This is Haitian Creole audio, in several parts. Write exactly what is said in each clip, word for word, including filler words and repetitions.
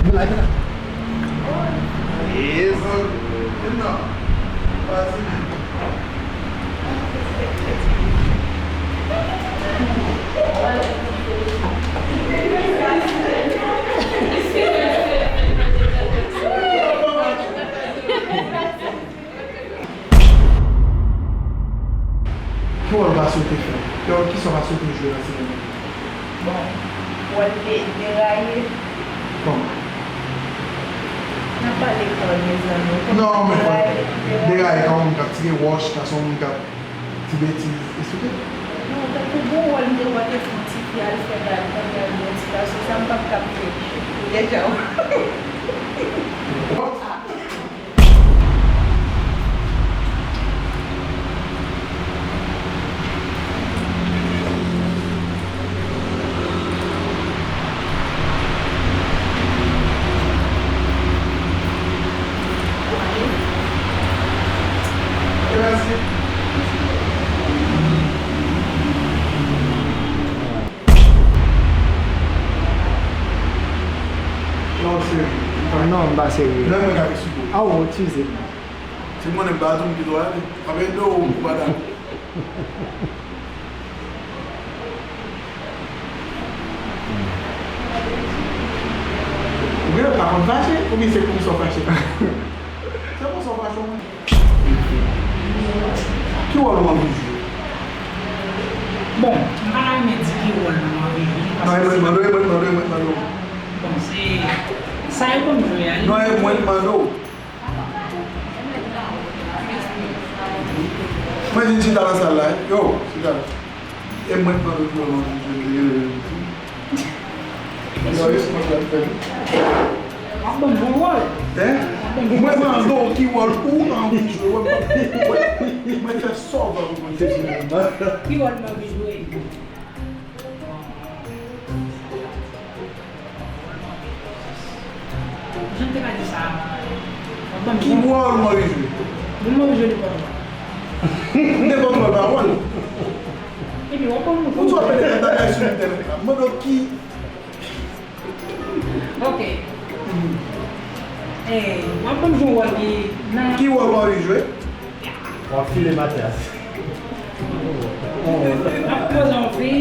Vin la, vin la. Mezanmi, vin la. Fasil. Ki wòl w pa swete fè? Ki wòl, kisa w pa swete jwe nan sinema? Bon, wòl de, deraye. Kòman? N ap pale kòd, mezanmi. Non, men deraye, deraye, kan yon moun k ap tire wòch, kan se yon moun k ap di betiz, eksplike. Non, tankou bon wòl m te wè te fè yon tifi al fè bal, kounye a l gen yon ti gason, sa m p ap kapte. Deja. Non, serye. Non, m pa serye. Lè mwen gade sou do. Aw, eskize m. Si m konnen m pa di w m kite w ale. M ap ede w, ou pa dakò. Ou genlè pa konn fache, oubyen se konsa w fache? Se konsa w fache, mwen. Ki wòl ou anvi jwe? Bon, m pa ta renmen di ki wòl mwen anvi jwe, paske... Non, e mwen k mande w, e mwen k mande w, e mwen k mande w. Bon, se sa yo konn jwe a, li... Non, e mwen k mande w. Mwen di chita nan sal la, yo, chita la. E mwen k mande w ki wòl mwen anvi jwe. Yo, respons la fè. W ap ban m yon wòl. Hein? Mwen mande w ki wòl ou anvi jwe. Mwen fè sa w pa pou mwen te di. Ki wòl m anvi jwe? Jan m te ka di sa, w ap ban m... Ki wòl w anvi jwe? Bon, m anvi jwe nenpòt wòl. Nenpòt wòl pa wòl. Epi w ap ban m... Pou sa w ap pede nan bagay sou entènèt la. M mande w ki... Ok. Eh, w ap ban m jwe yon wòl ki nan... Ki wòl w anvi jwe? W ap file Mathias. M ap koze yon fi.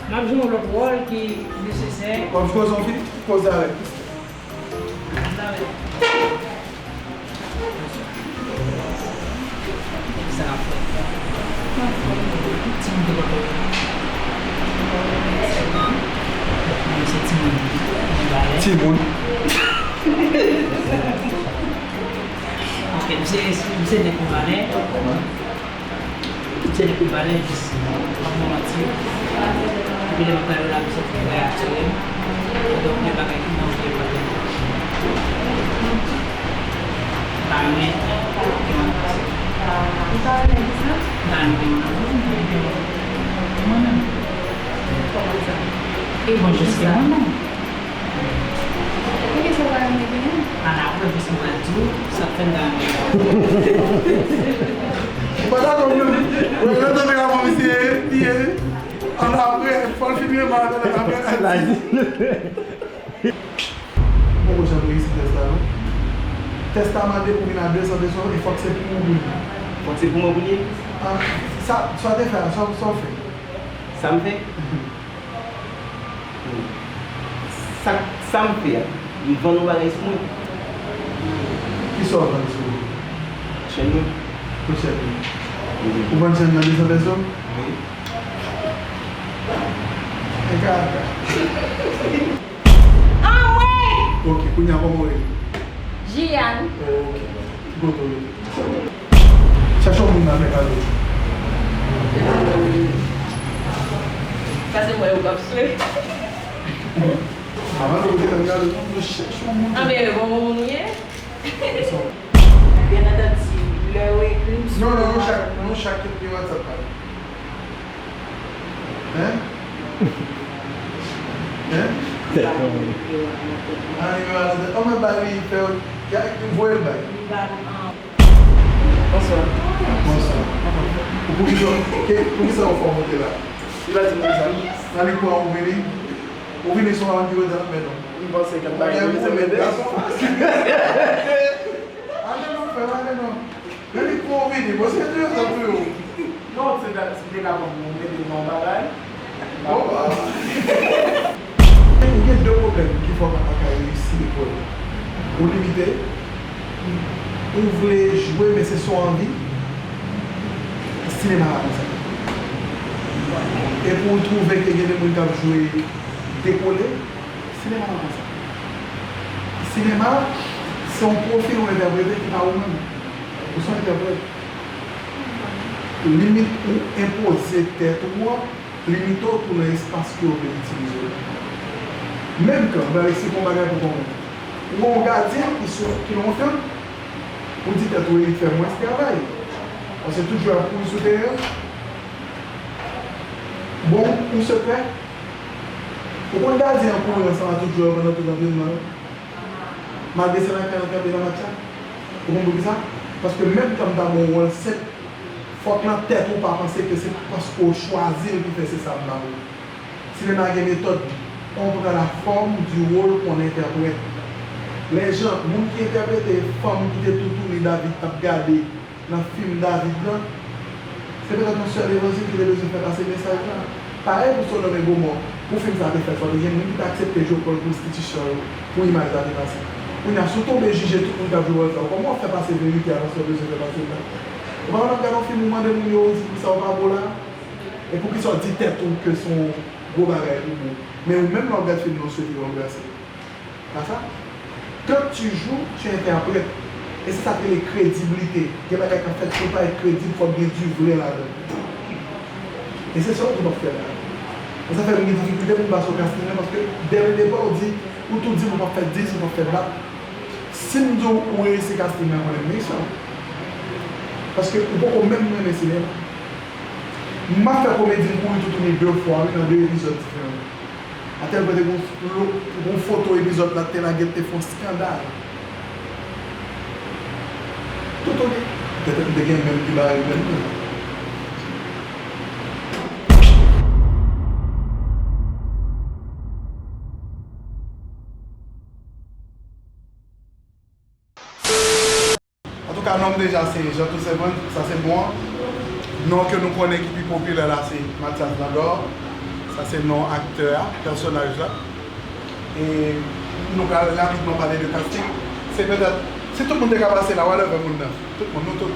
M ap jwe yon lòt wòl ki nesesè. W ap koze yon fi? Koze avèk. Sa k ap fèt? Ti moun te poko... Mwen se ti moun. Ti moun. Ok, m se, m se nèg Mibalè. M se nèg Mibalè, jis, m ap ba w manti. Depi lè m ap gade w la, m santi trè atire m. Donk, gen bagay ki nan vye pòte m. M pa renmen gen moun nan. Ou pa renmen kisa? M pa renmen gen moun nan. Mwen menm. Kòman sa? E bon, jis ke mwen menm. Poukisa w pa renmen genyen? Ann apre, jis mwen di w, sa k fè m ta renmen genyen. Ou pa dakò menm? Wè, nan tanperaman misye ye, li ye. Ann apre, fò l fin renmen avè l, ann apre l a di. M poko janm reyisi tès la, non. Tès la mande pou vin a de san peso, e fòk se pou ou pou l ye. Fòk se pou mwen pou l ye? Ah, sa, sa w te fè a, sa, sa w fè? Sa m fè? Sa, sa m fè a, m vann yon bagay sou mwen. Kisa w vann sou ou? Chèn mwen. Pou chèn ou? Wi. Ou vann chèn nan de san peso? Wi. E kaka. Anmwey! Ok, kounye a kòman w rele? Jiane. Ok. Ki kote w rete? Chèche yon moun nan fè kado. Pase mwen yo k ap swe. Avan nou te fè kado, nou chèche yon moun. Anben, bon, bon moun ou ye? Byen antandi, lè yo ekri m sou... Non, non, nou chak, nou chak ki gen WhatsApp pa nou. Hein? Hein? Tèt mwen. Ah, nimewo a nan tèt. An mwen ba li, fè yo, voye l bay. Bonswa. Bonswa. Ou poukisa, ke, poukisa ou fè w monte la? Li pa di m konsa. Nan li pran ou vini? Ou vini sou an ki rete nan men nou. M panse kèk bagay pou se mete. Gason fasil. Ale non, frè, ale non. Men li pou ou vini, bon, se trezò pou yo. Non, se da-, se te ka ban m mete nan bagay. Bon, ba. Ou gen de pwoblèm ki fè w pa ta ka reyisi lekòl. Ou limite, ou vle jwe, men se sa w anvi. Sinema pa konsa. E pou w twouve ke gen de moun k ap jwe dekole, sinema pa konsa. Sinema, se yon pwofil ou entèprete ki pa ou menm. Ou se yon entèprèt. Limit ou enpoze tèt ou an, limite w tou nan espas ke w vle itilize w la. Menm kan, m pral eksplike yon bagay pou konprann. Ou wè yon gadyen ki sou, ki lontan, ou di tèt ou, e li fè mwens travay. Paske tout jwè ap kouri sou teren an. Bon, yon sekrè. Ou konn gadyen an kouri ansanm ak tout jwè yo pandan tout antrenman yo? Malgre se nan kay an kanpe nan match la. Ou konn poukisa? Paske menm kan m ta ba w wòl senp, fòk nan tèt ou pa panse ke se paske w chwazi l ki fè se sa m ba w. Sinema gen metòd. On prend la forme du rôle qu'on interprète. Lè jan moun ki entèprete fanm ki te toutouni David t ap gade nan fim David lan, se petèt yon sè levanjil ki te bezwen fè pase mesaj la. Parèy pou Sodòm e Gomò, pou fim sa te fèt, fò te gen moun ki te aksepte jwe wòl pwostitisyon yo pou imaj la te pase. Kounye a, si w tonbe jije tout moun k ap jwe wòl sa yo, kòman w ap fè pase verite a nan sa w bezwen fè pase l la? Ou pa konn ap gade yon fim, ou mande moun yo, ou di pou sa w pa bon la? E poukisa w di tèt ou ke se yon gwo bagay pou bon? Men ou menm lè w ap gade fim nan, w swete yo anbrase. Pa sa? Quand tu joues, tu interprètes. E se sa k rele krediblite. Gen bagay k ap fèt, si w pa kredib, fòk gen du vrai ladan l. E se sa w tou p ap fè la. E sa fè m gen difikilte pou m pase w casting nan, paske dès le départ, ou di, ou tou di m ou p ap fè dis, ou p ap fè dat. Si m di w ou reyisi casting nan, konnen m mechan. Paske ou poko menm renmen sinema. M ap fè komedi, m kouri toutouni de fwa, wi, nan de epizòd diferan. Atèl pwen te gon, gon foto epizòd la te lage, te fè yon eskandal. Toutouni. Petèt m te gen menm ki bare menm tou. Antouka, non m deja se Jean Toussaint Brand, sa se non an. Non ke nou konnen ki pi popilè la se Mathias Nador, sa se non aktè a, pèsonaj la. E nou pral rapidman pale de casting. Se petèt, si tout moun te ka pase la, whatever moun nan, tout moun, nou tout.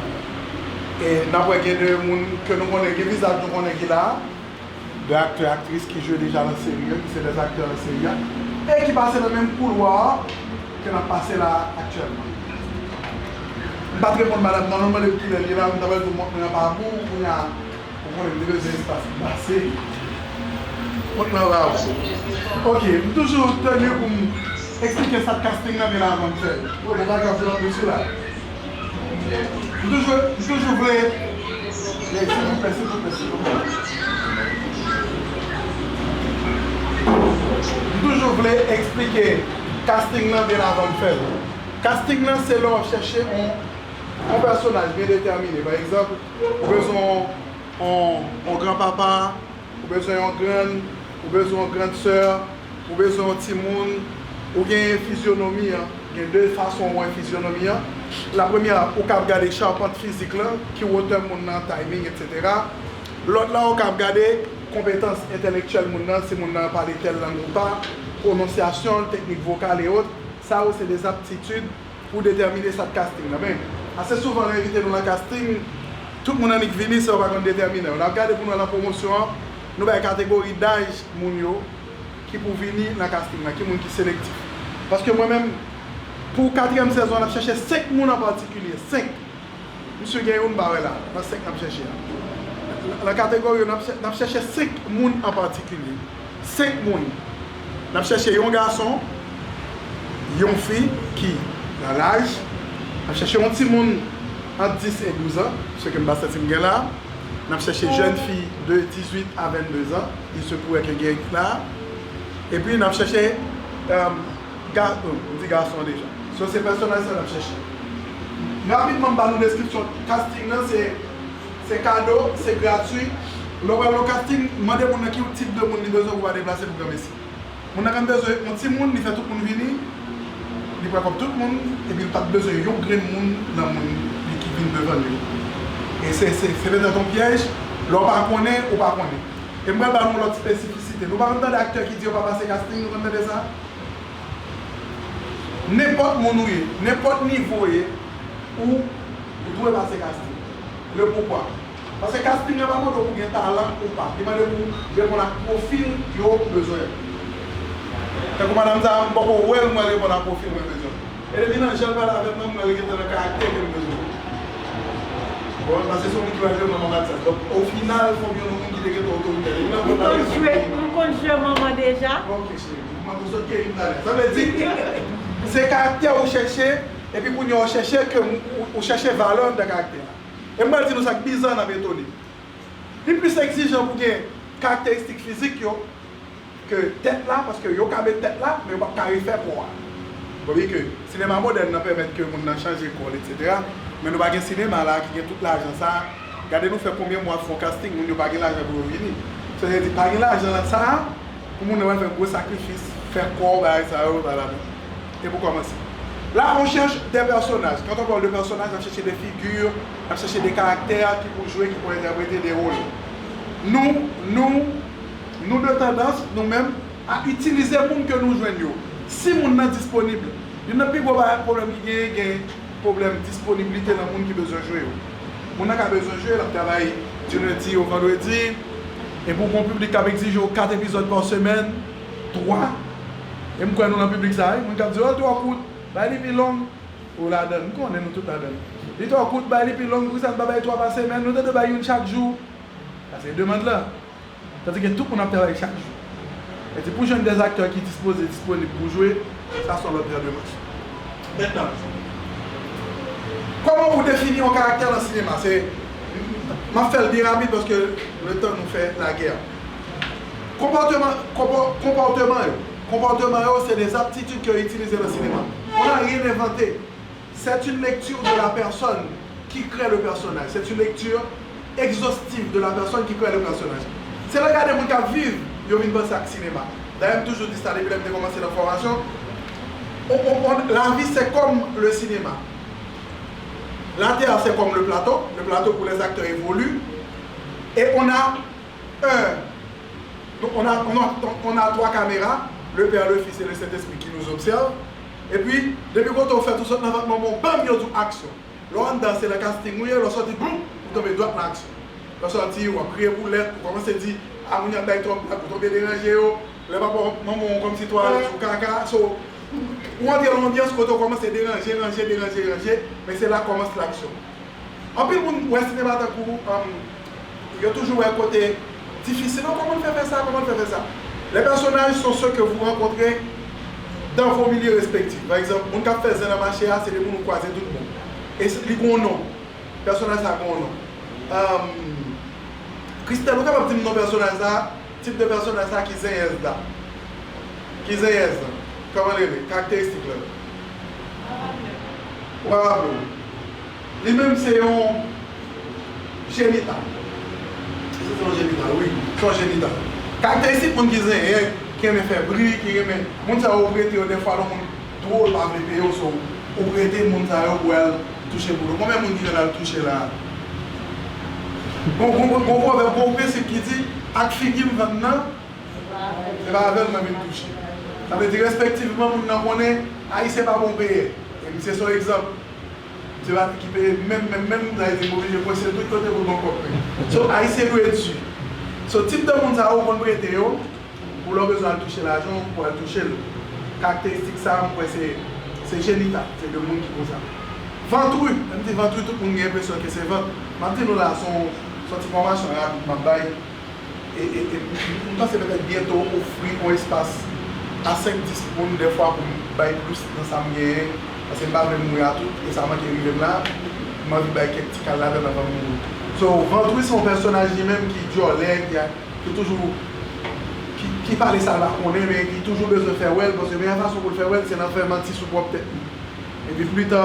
E n ap wè gen de moun ke nou konnen, gen vizaj nou konnen ki la a. De aktè, aktris ki jwe deja nan seri yo, ki se dè aktè nan seri a, e ki pase nan menm koulwa ke n ap pase la aktyèlman. M pa t reponn madanm nan, non, m mande l kilè l ye la, m ta pral di w mont mwen an pa bon, kounye a, ou konnen m te bezwen espas pou m pase. Mont mwen an pa bon. Ok, m toujou teni pou m eksplike sa k casting nan, men avan m fè l. Ou pa ka fè l anpil sou la. M toujou, m toujou vle. Ey, silvouplè, silvouplè, silvouplè. M toujou vle eksplike casting nan byen avan m fè l. Casting nan se lè w ap chèche yon, yon pèsonaj byen detèmine. Pa egzanp, ou bezwen yon, yon, yon granpapa, ou bezwen yon grann, ou bezwen yon grann sè, ou bezwen yon timoun, ou gen fizyonomi an, gen de fason ou wè fizyonomi an. La premyè, ou kab gade chapant fizik lan, ki wotè moun nan, timing, etsetera. Lòt la, ou kab gade konpetans entèlektyèl moun nan, si moun nan pale tèl lang ou pa, pwononsyasyon l, teknik vokal e ot. Sa yo se de aptitid pou detèmine sa k casting nan. Men, ase souvan lè yo envite nou nan casting, tout moun annik vini san yo pa konn detèminan yo. N ap gade pou nou wè nan pwomosyon an, nou bay kategori daj moun yo ki pou vini nan casting nan, ki moun ki selektif. Paske mwen menm, pou katriyèm sezon an, n ap chèche senk moun an patikilye. Senk. Misye gen youn m pa wè la, nan senk n ap chèche a. Nan kategori yo, n ap chè-, n ap chèche senk moun an patikilye. Senk moun. N ap chèche yon gason, yon fi ki nan laj. N ap chèche yon timoun ant dis e douz an, se ke m pa santi m gen la. N ap chèche jèn fi de dizuit a vennde zan, il se pourrait ke gen la. Epi n ap chèche, euh, ga-, oh, m di gason deja. So, se pèsonaj sa n ap chèche. Rapidman, m ba nou deskripsyon casting nan, se, se kado, se gratui. Lè w pral nan casting, mande moun nan ki tip de moun li bezwen pou pa deplase pou granmesi. Moun nan konn bezwen yon timoun, li fè tout moun vini, li pran kòb tout moun, epi li pa t bezwen yon grenn moun nan moun li ki vin devan li. E se, se, se petèt yon pyèj, lè w pa konnen, ou pa konnen. E m pral ba nou yon lòt espesifisite. Nou pa konn tande aktè ki di yo pa pase casting, nou konn tande sa? Nenpòt moun ou ye, nenpòt nivo w ye, ou, ou dwe pase casting. Le poukwa? Paske casting nan pa mande w pou gen talan ou pa. Li mande w pou reponn ak pwofil yo bezwen. Tankou madanm sa a, m poko wè l, mwen reponn ak pwofil mwen bezwen. E depi nan jan l pale avè m nan, m wè l gentan nan karaktè ke m bezwen. Bon, paske se yon moun ki pral jwe manman Matyas. Donk, o final, fò m jwenn yon moun ki te gentan otoritè. Li nan konn jwe, m konn jwe manman deja. Ok, cheri. M ap sot Kevin talè. Sa vle di, se karaktè ou chèche, epi kounye a ou chèche ke ou, ou chèche valè anndan karaktè a. E m pral di nou sa k bizan, n ap etone. Li plis egzijan pou gen karakteristik fizik yo ke tèt la, paske yo ka met tèt la, men yo p ap ka refè kò a. Ou konprann ke sinema modèn nan pèmèt ke moun nan chanje kò l, etsetera. Men nou pa gen sinema la ki gen tout lajan sa a. Gade nou fè konbyen mwa fè yon casting, moun yo pa gen lajan pou yo vini. Sa vle di, pa gen lajan sa a, pou moun nan pral fè gwo sakrifis, fè kò, bagay sa yo, pa ladan. E pou kòmanse. La, on cherche des personnages. Quand on parle de personnages, n ap chèche de figi, n ap chèche de karaktè ki pou jwe, ki pou entèprete de wòl. Nou, nou, nou de tandans, nou menm, a itilize moun ke nou jwenn yo. Si moun nan disponib, youn nan pi gwo bagay, pwoblèm ki genyen, gen pwoblèm disponiblite nan moun ki bezwen jwe yo. Moun nan ka bezwen jwe, l ap travay di lendi o vandredi, epi w gen yon piblik k ap egzije w kat epizòd pa semèn, twa. E m kwè nou nan piblik sa a, wi, moun k ap di, "Oh, twò kout, bay li pi long." Ou ladan l, m konnen nou tout ladan l. Li twò kout, bay li pi long, poukisa n pa bay twa pa semèn, nou te dwe bay youn chak jou. Sa se demann lan. Tandis que tout moun ap travay chak jou. E di pou jwenn des acteurs ki dispoze, disponib pou jwe, sa se yon lòt pè de manch. Mentnan, kòman ou defini yon karaktè nan sinema? Se, m ap fè l byen rapid paske letan nou fè lagè. Konpòteman, konpò-, konpòteman yo. Konpòteman yo, se des aptitudes ke yo itilize nan sinema. On n'a rien inventé. C'est une lecture de la personne qui crée le personnage. C'est une lecture exhaustive de la personne qui crée le personnage. Se lè w gade moun k ap viv, yo vin panse ak sinema. Dayè, m toujou di sa depi lè m te kòmanse nan fòmasyon. On, on, on, la vie, c'est comme le cinéma. La terre, c'est comme le plateau. Le plateau où les acteurs évoluent. Et on a un, on a, on a, on a trois caméras, le Père, le Fils et le Saint-Esprit qui nous observent. Epi, depi kote w fèt, ou sot nan vant manman w, banm, yo di w aksyon. Lè w anndan, se nan casting ou ye, lè w sòti, boum, ou tonbe dwat nan aksyon. Lè w sòti, w ap kriye pou lèt, ou kòmanse di, a, moun yo ap bay twòp blag, ou tonbe deranje yo. Lè papa w, manman w kòmsi twalèt sou kaka, so, ou antre nan yon anbyans kote w kòmanse deranje, ranje, deranje, ranje, men se la kòmans laksyon. Anpil moun wè sinema tankou, um, yo toujou wè kote difisil. Oh, kòman l fè fè sa? Kòman l fè fè sa? Les personnages sont ceux que vous rencontrez dans vos milieux respectifs. Pa egzanp, moun k ap fè zen nan mache a, se de moun ou kwaze tout bon. E se, li gen yon non. Pèsonaj sa gen yon non. Um, Christelle, ou kapab di m non pèsonaj sa? Tip de pèsonaj sa ki zenyèz la? Ki zenyèz la? Kòman l rele? Karakteristik la? Ou pa raple w? Li menm se yon jenita. Se yon jenita, wi. Se yon jenita. Karakteristik moun ki zenyèz, ki renmen fè bri, ki renmen, moun sa yo ou prete yo dèfwa lè yon moun dwòl pa vle peye w, so, ou prete moun sa yo pou al touche boul ou. Konbyen moun ki konn al touche la? Gon, gon, gon, gon pwovèb, gon prensip ki di, ak figi m vann nan, se pa avè l mwen vin touche. Sa vle di, respektivman, moun nan konnen Ayisyen pa bon peyè. E misye se yon egzanp. Se pa ki peye menm, menm, menm, sa vle di, m oblije pwese l tout kote pou l ban m kòb mwen. So, Ayisyen dwe di. So, tip de moun sa yo, ou konn prete yo, pou lè w bezwen al touche lajan w, pou al touche l. Karakteristik sa a, m kwè se, se jenita, se de moun ki konsa. Vantri, lè m di vantri, tout moun gen enpresyon ke se vant. M ap di nou la, se yon, se yon ti fòmasyon rapid m ap bay. E, e, e, m, m panse petèt byento ofri yon espas a senk dis moun dèfwa pou m bay plis nan sa m genyen, paske m pa vle mouri a tout, e sa manke rive m la, m anvi bay kèk ti kal ladan l anvan m mouri. So, vantri se yon pèsonaj li menm ki djòlè, ki a, ki toujou, ki, ki pale sa l pa konnen, men ki toujou bezwen fè wè l, paske meyè fason pou l fè wè l, se nan fè manti sou pwòp tèt li. Epi pita,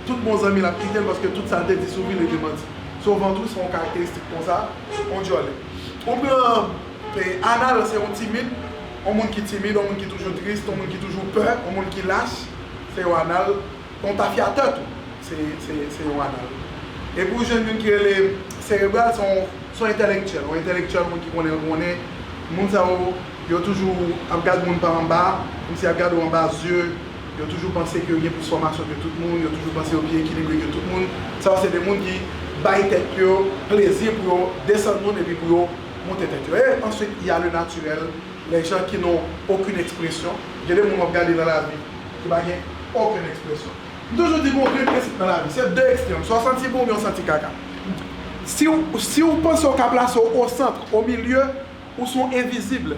tout bon zanmi l ap kite l, paske tout sa l te di sou vi l, li te manti. So, vantri se yon karakteristik konsa, yon djòlè. Ou pran, e, Anal, se yon timid, Yon moun ki timid, yon moun ki toujou tris, yon moun ki toujou pè, yon moun ki lach, se yon anal. Yon tafyatè tou, se, se, se yon anal. Epi w jwenn youn ki rele serebral, se yon, se yon entèlektyèl. Yon entèlektyèl, moun ki konnen, konnen. Moun sa yo, yo toujou ap gad moun pa anba, kòmsi y ap gade w anba zye. Yo toujou panse ke yo gen plis fòmasyon ke tout moun, yo toujou panse yo pi ekilibre ke tout moun. Sa yo se de moun ki bay tèt yo plezi pou yo desann moun epi pou yo monte tèt yo. E answit, il y a le naturel, les gens qui n'ont aucune expression. Gen de moun w ap gade nan lavi ki pa gen okenn ekspresyon. M toujou di gen yon grenn prensip nan lavi, se de ekstrèm, swa w santi bon oubyen w santi kaka. Si w, si w panse w ka plase w o sant, o milye, ou se yon envizib.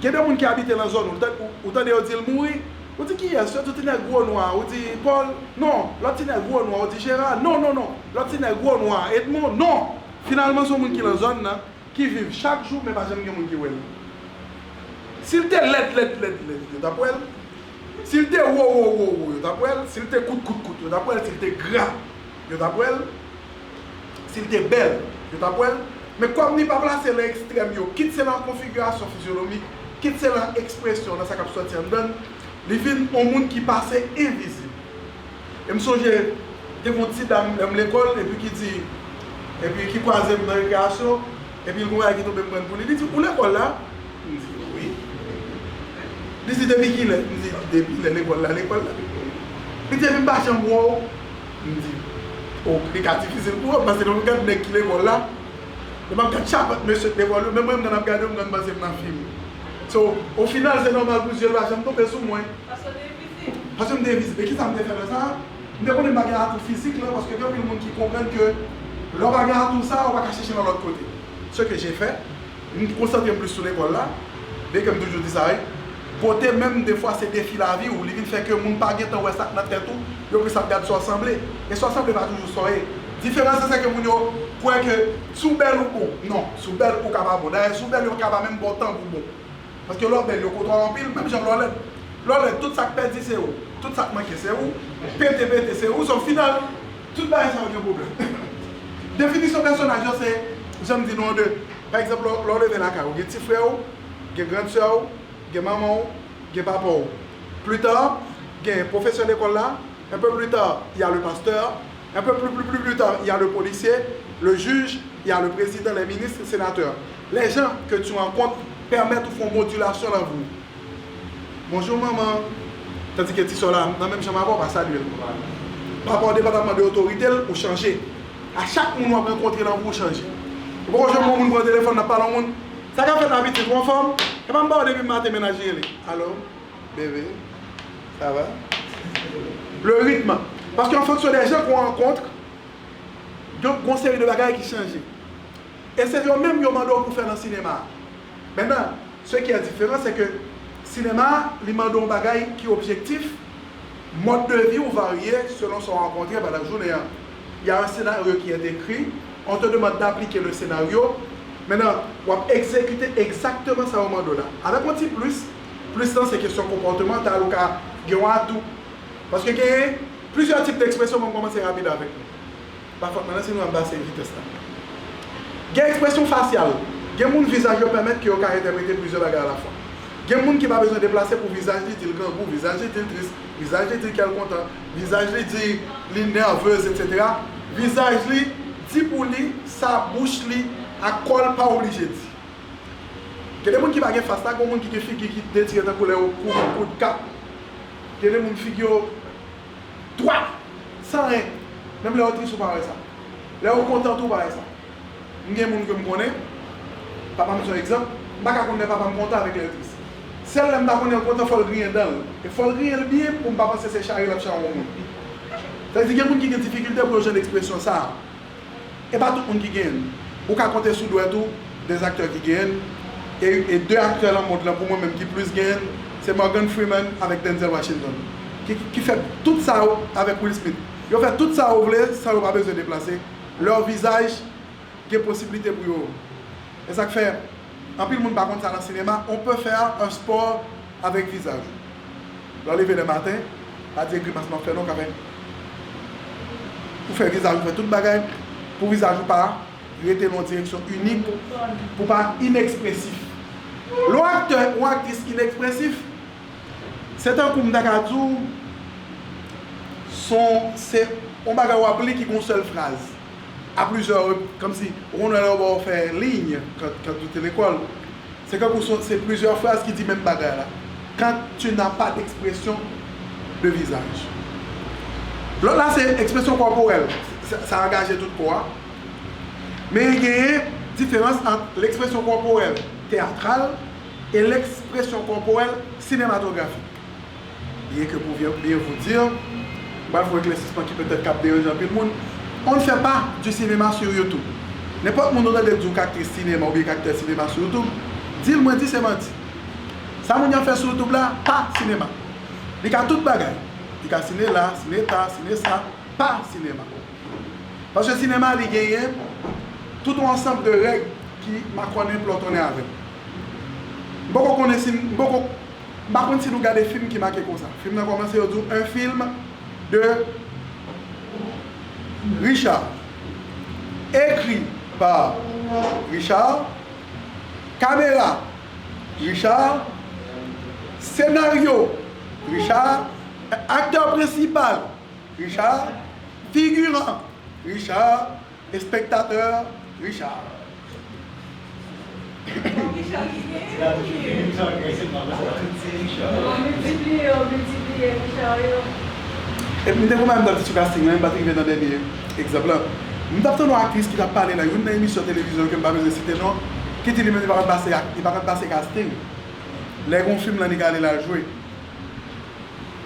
Gen de moun ki abite nan zòn ou, ou tan-, ou, ou tande yo di l mouri, ou di kiyès, yo di w ti nèg gwo nwa, ou di Paul, non, lòt ti nèg gwo nwa, ou di Gérard, non, non, non, lòt ti nèg gwo nwa, Edmond, non. Finalman, se yon moun ki nan zòn nan, ki viv chak jou, men pa janm gen moun ki wè l. Si l te lèd, lèd, lèd, lèd, yo t ap wè l. Si l te wo, wo, wo, wo, yo t ap wè l. Si l te kout, kout, kout, yo t ap wè l. Si l te gra, yo t ap wè l. Si l te bèl, yo t ap wè l. Men kòm li pa plase nan ekstrèm yo, kit se nan konfigirasyon fizyonomik, kit se nan ekspresyon, nan sa k ap sòti anndan l, li vin yon moun ki pase envizib. E m sonje, te gen yon ti dam lè m lekòl, epi ki di, epi ki kwaze m nan rekreyasyon, epi l gen yon bagay ki tonbe m pran pou li. Li di, "Ou lekòl la?" M di, "Wi." Li di, "Depi kilè?" M di, "Depi lè lekòl la, lekòl la." Li di, "Epi m pa janm wè w." M di, "O, li ka difisil pou ou, paske lè m gad nèg ki lekòl la, lè m ap gad chapat mesye k lekòl yo, menm mwen m nan ap gade yo, m nan panse m nan fim." So, o final, se nòmal pou zye l pa janm tonbe sou mwen. Paske w te envizib. Paske m te envizib. E kisa m te fè lè sa a? M te konnen m pa gen atou fizik lan, paske gen anpil moun ki konprann ke lè w pa gen atou sa a, ou pa ka chèche nan lòt kote. Ce que j'ai fait, m konsantre m plis sou lekòl la, byenke m toujou di sa, wi. Kote menm defwa se defi lavi w, li vin fè ke moun pa gentan wè sa k nan tèt ou, yo plis ap gad sa w sanble. E sa w sanble pa toujou sa w ye. Diferans lan se ke moun yo kwè ke si w bèl ou bon. Non, si w bèl ou ka pa bon. Dayè, si w bèl yo ka pa menm ba w tanbou bon. Paske lè w bèl, yo kote w anpil, menm jan lè w lèd. Lè w lèd, tout sa k pèdi se ou. Tout sa k manke se ou. Pete, pete se ou. So, final, tout bagay sa yo gen pwoblèm. Definisyon pèsonaj yo se, jan m di nou an de, pa egzanp, lè w, lè w leve lakay ou, gen ti frè w, gen grann sè w, gen manman w, gen papa w. Pli ta, gen pwofesè lekòl la, Un peu plus tard, il y a le pasteur. Un peu plus, plus, plus, plus tard, il y a le policier, le juge, il y a le président, les ministres, les sénateurs. Les gens que tu rencontres permettent ou font modulation dans vous. Bonjou manman. Tandike ti sè w la, nan menm chanm avè w, pa salye l. Papa w depandaman de otorite l, ou chanje. A chak moun w ap rankontre nan vi w, ou chanje. Ou poko jwenn yon moun pran telefòn, n ap pale yon moun. Sa k ap fèt la pitit, ou anfòm? Epa m ba w depi maten mennaj li rele. Alo? Bebe, sa va? Le rythme. Paske an fonksyon de jan ke w rankontre, gen yon seri de bagay ki chanje. E se yo menm yo mande w pou fè nan sinema a. Mentnan, ce qui est différent, c'est que sinema a, li mande w yon bagay ki objektif, mòd de vi w varye selon sa w rankontre pandan jounen an. Il y a un scénario qui est écrit, on te demande d'appliquer le scénario. Mentnan, w ap egzekite egzakteman sa yo mande w la. Avèk yon ti plis, plis lan se kesyon konpòtemantal, ou ka gen yon atou. Paske genyen plizyè tip de ekspresyon, mwen kòmanse rapid avèk nou. Pa fòt mwen nan, sinon m ap base vitès la. Gen ekspresyon fasyal. Gen moun vizaj yo pèmèt ke yo ka entèprete plizyè bagay alafwa. Gen moun ki pa bezwen deplase pou vizaj li di l grangou, vizaj li di l tris, vizaj li di l kè l kontan, vizaj li di li nèvez, etsetera. Vizaj li di pou li sa bouch li ak kò l pa oblije di. Gen de moun ki pa gen fas la, gen moun ki gen figi ki detire tankou lè yo kouri kout kat. Gen de moun figi yo dwat, san anyen. Menm lè yo tris ou pa wè sa. Lè yo kontan tou ou pa wè sa. M gen moun ke m konnen, papa m se yon egzanp, m pa ka konn lè papa m kontan avèk lè l tris. Sèl lè m ta konnen l kontan, fò l griyen dan l. E fò l griyen l byen pou m pa panse se chari l ap chari yon moun. Sa vle di gen moun ki gen difikilte pou yo jwenn ekspresyon sa a. E pa tout moun ki genyen l. Ou ka konte sou dwèt ou de aktè ki genyen l. E, e de aktè nan mond lan, pou mwen menm, ki plis genyen l, se Morgan Freeman avèk Denzel Washington. Ki, ki fè tout sa yo avèk Will Smith. Yo fè tout sa yo vle san yo pa bezwen deplase. Lè vizaj gen posiblite pou yo. E sa k fè, anpil moun pa konn sa nan sinema, on peut faire un sport avec visage. Lè w leve lè maten, pa di e grimas m ap fè non, ka fè. Ou fè vizaj ou, fè tout bagay pou vizaj ou pa rete nan yon direksyon inik, pou pa inekspresif. Lè yon aktè, yon aktris inekspresif, se tankou m ta ka di w, se yon, se yon bagay w ap li ki gen yon sèl fraz. A plizyè rep-, kòmsi, ou konn wè lè yo ba w fè liy, kan, kan ou te lekòl, se kankou se, se plizyè fraz ki di menm bagay la. Quand tu n'as pas d'expression de visage. Lòt la, se ekspresyon kòporèl. Sa, sa angaje tout kò a. Men genyen diferans ant lekspresyon kòporèl teyatral e lekspresyon kòporèl sinematografik. Bien que pour bien, bien vous dire, m pral fè yon eklèsisman ki petèt k ap deranje anpil moun. On ne fait pas du cinéma sur YouTube. Nenpòt moun ou tande di w k aktris sinema oubyen k aktè sinema sou YouTube, di l mwen di se manti. Sa moun yo ap fè sou YouTube la, pa sinema. Li ka tout bagay. Li ka sine la, sine ta, sine sa, pa sinema. Paske sinema, li genyen tout yon ansanm de règ ki makònen plòtonnen avè l. M poko konnen si, m poko, m pa konn si nou gade fim ki make konsa. Fim nan kòmanse, yo di w, un film de Richard. Écrit par Richard. Caméra, Richard. Scénario, Richard. Acteur principal, Richard. Figurant, Richard. Espektatè, Richard. Epi m te konprann m t ap di sou casting lan, m pa t rive nan dènye egzanp lan. M t ap tande yon aktris ki t ap pale nan youn nan emisyon televizyon ke m pa bezwen site non, ki di li menm li pa konn pase, li pa konn pase casting. Lè gen yon fim lan li ka ale l al jwe.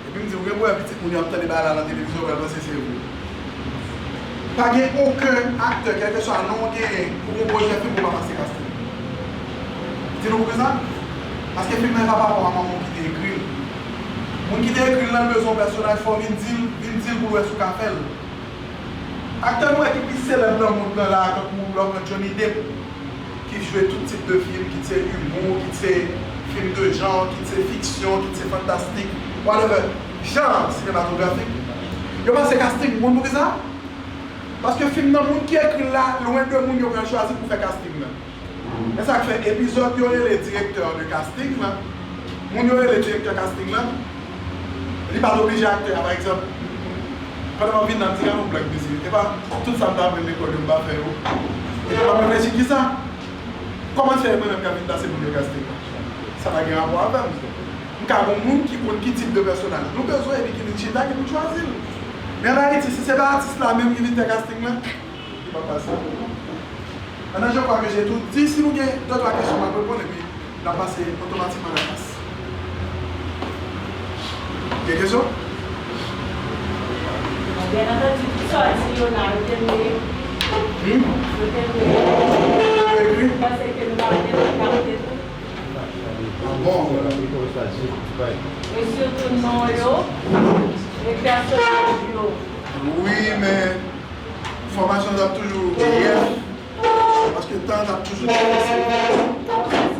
Epi m di, ou gen pou wè pitit moun yo ap tande bagay la nan televizyon, yo pral panse se vre. Pa gen okenn aktè, kèlkeswa non w genyen, pou yon pwojè fim, ou pa pase casting. Di nou poukisa? Paske fim nan e pa pa rapò a manman w ki te ekri l. Moun ki te ekri l lan bezwen yon pèsonaj, fò w vin di l, vin di l pou l wè si w ka fè l. Aktè nou wè ki pi selèb nan mond lan la, tankou lè w pran Johnny Depp, ki jwe tout tip de fim, kit se imo, kit se fim de jan, kit se fiksyon, kit se fantastik, whatever. Jan sinematografik, yo pase casting, ou konn poukisa? Paske fim nan, moun ki ekri l la, lwen de moun yo pral chwazi pou fè casting nan. E sa k fè epizòd yo rele direktè de casting lan. Moun yo rele direktè casting lan, li pa t oblije aktè a, pa egzanp, pandan m ap vin nan, m di, "Gade yon blag, mesye. E pa tout sa m t aprann lekòl yo, m pa fè yo." Epi m ap reflechi, kisa? Kòman fè mwen menm k ap vin pase moun yo casting lan? Sa pa gen rapò avè m. M ka gen yon moun ki konn ki tip de pèsonaj nou bezwen epi ki vin chita, ki vin chwazi l. Men ann Ayiti, si se pa atis la menm ki vin fè casting lan, li p ap pase. Maintenant, je crois que j'ai tout dit. Si nou gen de twa kesyon, m ap reponn epi n ap pase otomatikman nan kas. Gen kesyon? Byen antandi, tout sa w di yo la, yo te dwe, Hmm? Yo te dwe ekri. Paske nou pa te dwe kapte tout. Ah bon? E sitou non yo, e pèsonaj yo. Wi, men fòmasyon an t ap toujou rèf. Paske tan an t ap toujou difisil.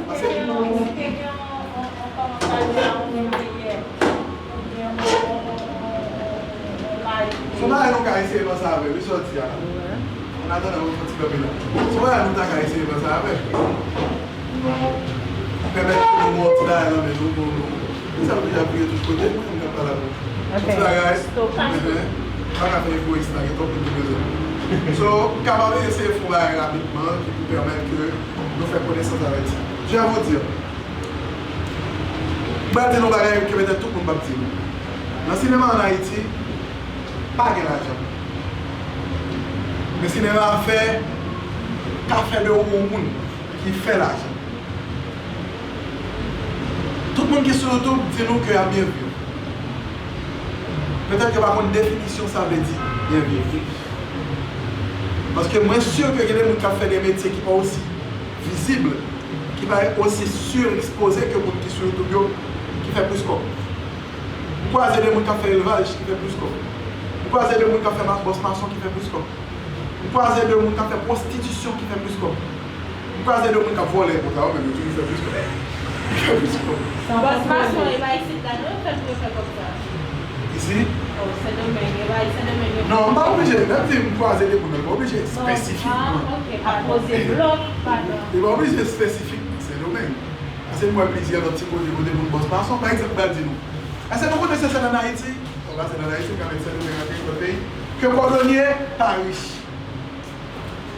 Paske se yon bagay nou ka eseye panse avè l, wi, sòti a la. An atandan, mwen fè ti kanpe la. Se yon bagay nou ta ka eseye panse avè l. Pèmèt ke nou gen yon ti bagay nan men nou pou nou. Kisa nou deja priye tout kote, mwen menm k ap pale avè w. Ok. Yon ti bagay, mhm, pa ka fè egoyis la, gen twòp moun ki bezwen. So, m kapab eseye fè yon bagay rapidman ki pou pèmèt ke nou fè konesans avèk sa. Je vais vous dire. M pral di nou bagay ke petèt tout moun p ap di nou. Nan sinema ann Ayiti, pa gen lajan. Men sinema ap fè, ka fè de ou yon moun ki fè lajan. Tout moun ki sou YouTube di nou ke y ap byen viv. Petèt yo pa konn definisyon sa vle di byen viv. Paske mwen si ke gen de moun k ap fè de metye ki pa osi vizib, ki pa osi sirekspoze ke moun ki sou YouTube yo, ki fè plis kòb. M kwaze de moun k ap fè elvaj ki fè plis kòb. M kwaze de moun k ap fè ma-, bòs mason ki fè plis kòb. M kwaze de moun k ap fè pwostitisyon ki fè plis kòb. M kwaze de moun k ap vòlè, bon, sa yo menm, yo toujou fè plis kòb. Ki fè plis kòb. Bòs mason, e pa isit la, non, yo fè pou yo fè kòb sa. Isi? Oh, Sendomeng, e pa Sendomeng yo. Non, m pa oblije, lè m di m kwaze de moun, m pa oblije espesifikman. Ah, ok, pa poze blòk, pa nan. E pa oblije espesifikman Sendomeng. Se m wè plizyè lòt ti kote, kote moun bòs mason. Pa egzanp, m pral di nou. Èske nou konnen se sèl ann Ayiti? Bon, pa sèl ann Ayiti, m ka mete sèl Sendomeng ak lòt peyi. Ke kòdonye pa rich.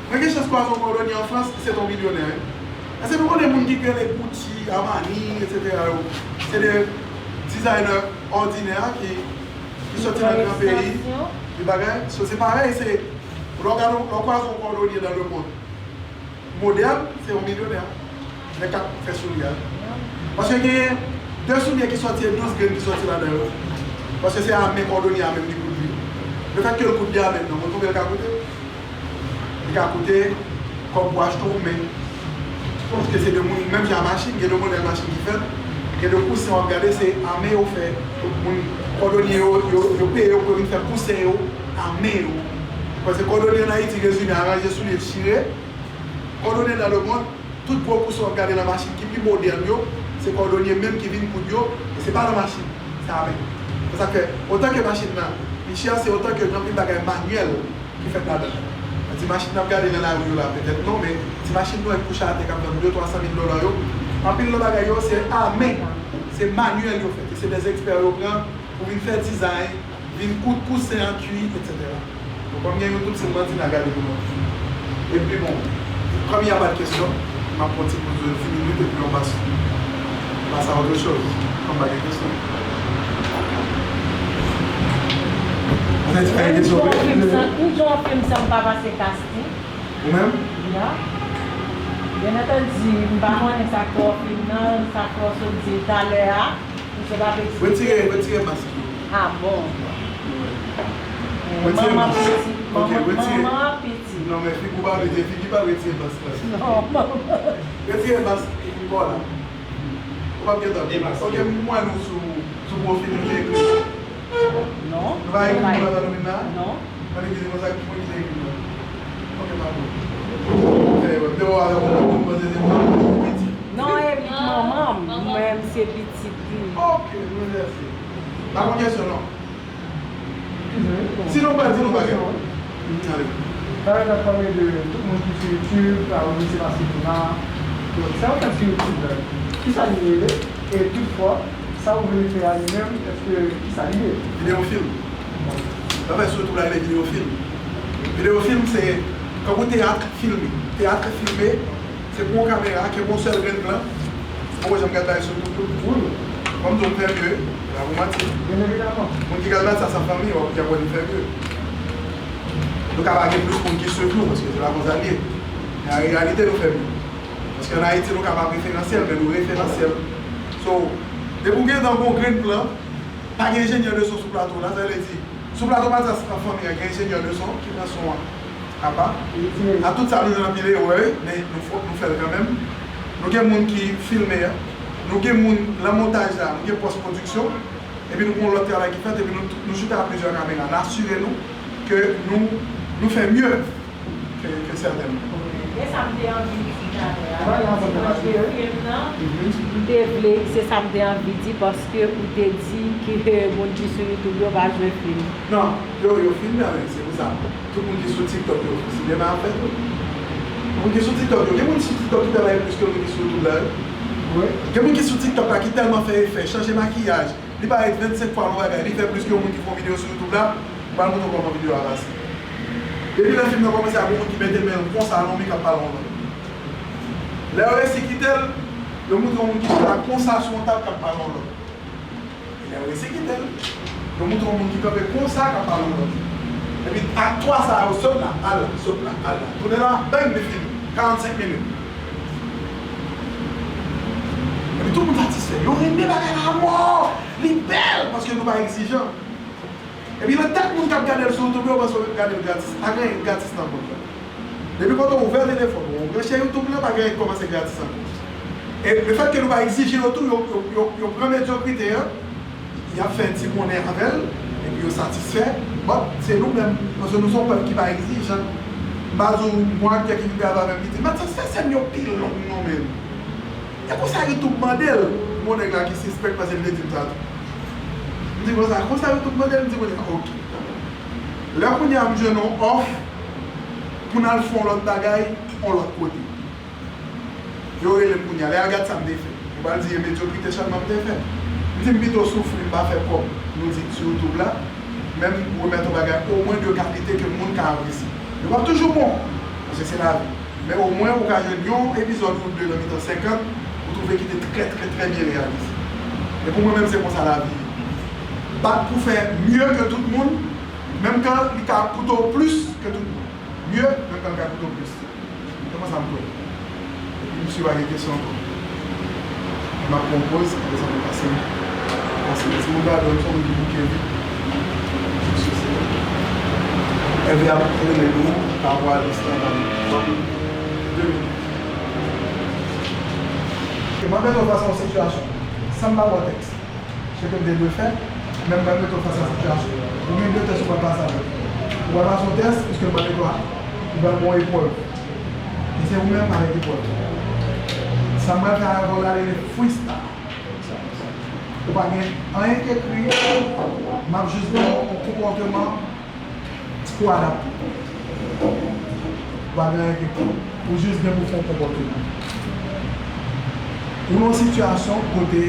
Mwen gen chans kwaze yon kòdonye an Frans, se te yon milyonè, wi. Èske nou konnen moun ki rele Gucci, Armani, etsetera yo? Se de dizayna òdinè ki, ki sòti nan gran peyi, ki bagay. So, se parèy, se, lè w gade, lè w kwaze yon kòdonye dans le monde, modèl, se yon milyonè. Nèg k ap fè soulye a. Paske genyen de soulye ki sòti, e douz grenn ki sòti ladan yo. Paske se a men kòdonye a menm ki koud li. Lefètke l koud li a menm nan, ou konn konbyen l ka koute? Li ka koute kòb pou achte yon men. Paske se de moun, menm jan machin, gen de modèl machin ki fèt, gen de kousen w ap gade, se a men yo fè. Moun, kòdonye yo, yo, yo peye yo pou yo vin fè kousen yo a men yo. Paske kòdonye ann Ayiti rezime, aranje soulye, chire. Kòdonye dans le monde, tout gwo kousen w ap gade nan machin ki pi modèn yo, se kòdonye menm ki vin koud yo, e se pa nan machin, se a men. Se sa k fè, otan ke machin nan pi chè, se otan ke gen anpil bagay manyèl ki fèt ladan l. Ti machin n ap gade nan lari yo la, petèt non, men ti machin nou wè k kouche atè k ap vann de, twa san mil dola yo, anpil nan bagay yo, se a men, se manyèl yo fèt, e se de ekspè yo pran pou vin fè dizay, vin koud kousen an kwi, etsetera. Bon, kòm gen youn tout se manti n a gade pou nou. Epi bon, kòm y a pa de kesyon, m ap pran ti poz de dis minit epi nou pase, pase a otre choz. Kòm pa gen kesyon. Ou santi pa gen kesyon vre? Ou jwe yon fim san, ou jwe yon fim san pa pase casting? Ou menm? Ya. Byen antandi, m pa konnen sa k fè w fim nan, sa k fè w sot di talè a. Retire, retire mask yo. Ah bon? Retire mask. Ok, retire. Manman piti. Non, men figi w pa retire, figi pa retire mask la. Non, manman. Retire mask kò la. Ou p ap gentan. Ok, m wè nou sou, sou pwofil nou te ekri. Non. Nou pa ekri nou nan domèn nan? Non. Mwen te di konsa ki mwen ki te ekri nou. Ok, padon. Fè erè. M te wè w avèk yon moun, m panse se manman ou piti. Non, e manman m. Mwen, m se pitit li. Ok, mwen mèsi. Pa gen kesyon, non. Si nou pa di nou bagay. Talè. Talè n ap pale de tout moun ki sou YouTube, pa ou se pa sou Luna. Donk, sa yo fè sou YouTube la, kisa li rele? E toutfwa, sa ou vle fè a li menm, èske kisa li ye? Videyo fim. Sa fè sou YouTube la rele videyo fim. Videyo fim se kankou teyat filme. Teyat filme, se pran yon kamera, kenbe yon sèl grenn plan. Ou wè jan m gad bagay sou YouTube. Wi. Kòm di w m fè mye, la pou manti. Byen evidaman. Moun ki gad bagay sa, sa fanmi, w ap di apre nou fè mye. Nou ka pa gen plis moun ki swiv nou, paske se pa konsa l ye. Men an reyalite, nou fè mye. Paske ann Ayiti, nou ka pa preferansyèl, men nou referansyèl. So, depi w gentan gon grenn plan, pa gen enjenyè de son sou plato la, sa vle di, sou plato Matyas ak fanmi an, gen enjenyè de son ki pran son an apa. A tout sa, nou jwenn anpil erè, wi, men nou fò, nou fè l kanmenm. Nou gen moun ki filme a, nou gen moun nan montaj la, nou gen pòs pwodiksyon, epi nou gen yon lòt travay ki fèt, epi nou, nou chita a plizyè kamera, n asire nou ke nou, nou fè mye ke, ke sètèn moun. E sa m te anvi di talè a, lè m di mwen jwe fim nan, m te vle, se sa m te anvi di, paske ou te di ke moun ki sou YouTube yo pa jwe fim. Non, yo, yo filme avèk, se pou sa. Tout moun ki sou TikTok yo, sinema ap fèt tou. Moun ki sou TikTok yo, gen moun sou TikTok ki travay plis ke moun ki sou YouTube la, wi. Gen moun ki sou TikTok la ki tèlman fè efè, chanje makiyaj, li parèt vennsenk fwa nan bagay, li fè plis ke yon moun ki fè yon videyo sou YouTube la, m pral montre w kòman videyo a pase. Depi lè fim nan kòmanse, a gon moun ki mete men l konsa nan yon mi k ap pale yon lòt. Lè yo resi kite l, yo montre yon moun ki chita konsa sou yon tab k ap pale yon lòt. Lè yo resi kite l, yo montre yon moun ki kanpe konsa k ap pale yon lòt. Epi ak twa sa yo, sot la, al la, sot la, al la. Tounen la, bang, li fini. Karannsenk minit. Epi tout moun satisfè. Yo renmen bagay la amò. Li bèl, paske nou pa egzijan. Epi nan tèt moun k ap gade l sou YouTube yo, yo panse yo gade l gratis. Pa gen anyen gratis nan mond lan. Depi kote w ouvè telefòn ou, ou branche YouTube lan, pa gen anyen ki kòmanse gratis ankò. E lefètke nou pa egzije yo tou, yo, yo, yo, yo pran medyokrite an, y ap fè ti monnen avè l, epi yo satisfè. But se nou menm, paske nou se yon pèp ki pa egzijan. M pa di w, yon aktè ki vin travay avè m, li di, "Matyas, fè sèn yo pi long non, menm." E konsa YouTube mande l. Gon nèg la ki sispèk paske l te di m sa tou. M di konsa, konsa YouTube mande l, m di kounye a, ok. Lè kounye a m jwenn yon òf pou n al fè yon lòt bagay, yon lòt kote. Yo rele m kounye a, lè y al gad sa m te fè. Ou pral di e medyokrite sèlman m te fè. M di m pito soufri, m pa fè kòb, nou di, sou YouTube la, men m remèt yon bagay omwen de kalite ke moun ka apresye. Yo p ap toujou bon, paske se lavi. Men omwen ou ka jwenn yon epizòd ou de nan mitan senkant, ou twouve ki te trè, trè, trè byen reyalize. E pou mwen menm, se konsa lavi ye. Bat pou fè mye ke tout moun, menm kan li ka koute w plis ke tout moun. Mye, menm kan li ka koute w plis. Se konsa m kwè. Epi misye pa gen kesyon ankò. M ap pran yon poz, apre sa nou pase. Pase ti moun gadon, m se yon moun ki bouke vit. Misye se Ève ap rele nou pa vwa distans. Ban m de minit. E m ap mete w fas a yon sitiyasyon. San m pa ba w tèks. Se ke m te dwe fè, men m pral mete w fas a sitiyasyon. Ou gen de tès ou pral pase avè m. Ou pral pase yon tès, piske m pral mete w a, ou pral gen yon eprèv. E se ou menm avèk eprèv. Sa m pral fè avè w la rele freestyle. Ou pa gen anyen k ekri, m ap jis ba w yon konpòteman pou adapte. Ou pa gen anyen ki pou, ou jis gen pou fè yon konpòteman. Ou nan yon sitiyasyon kote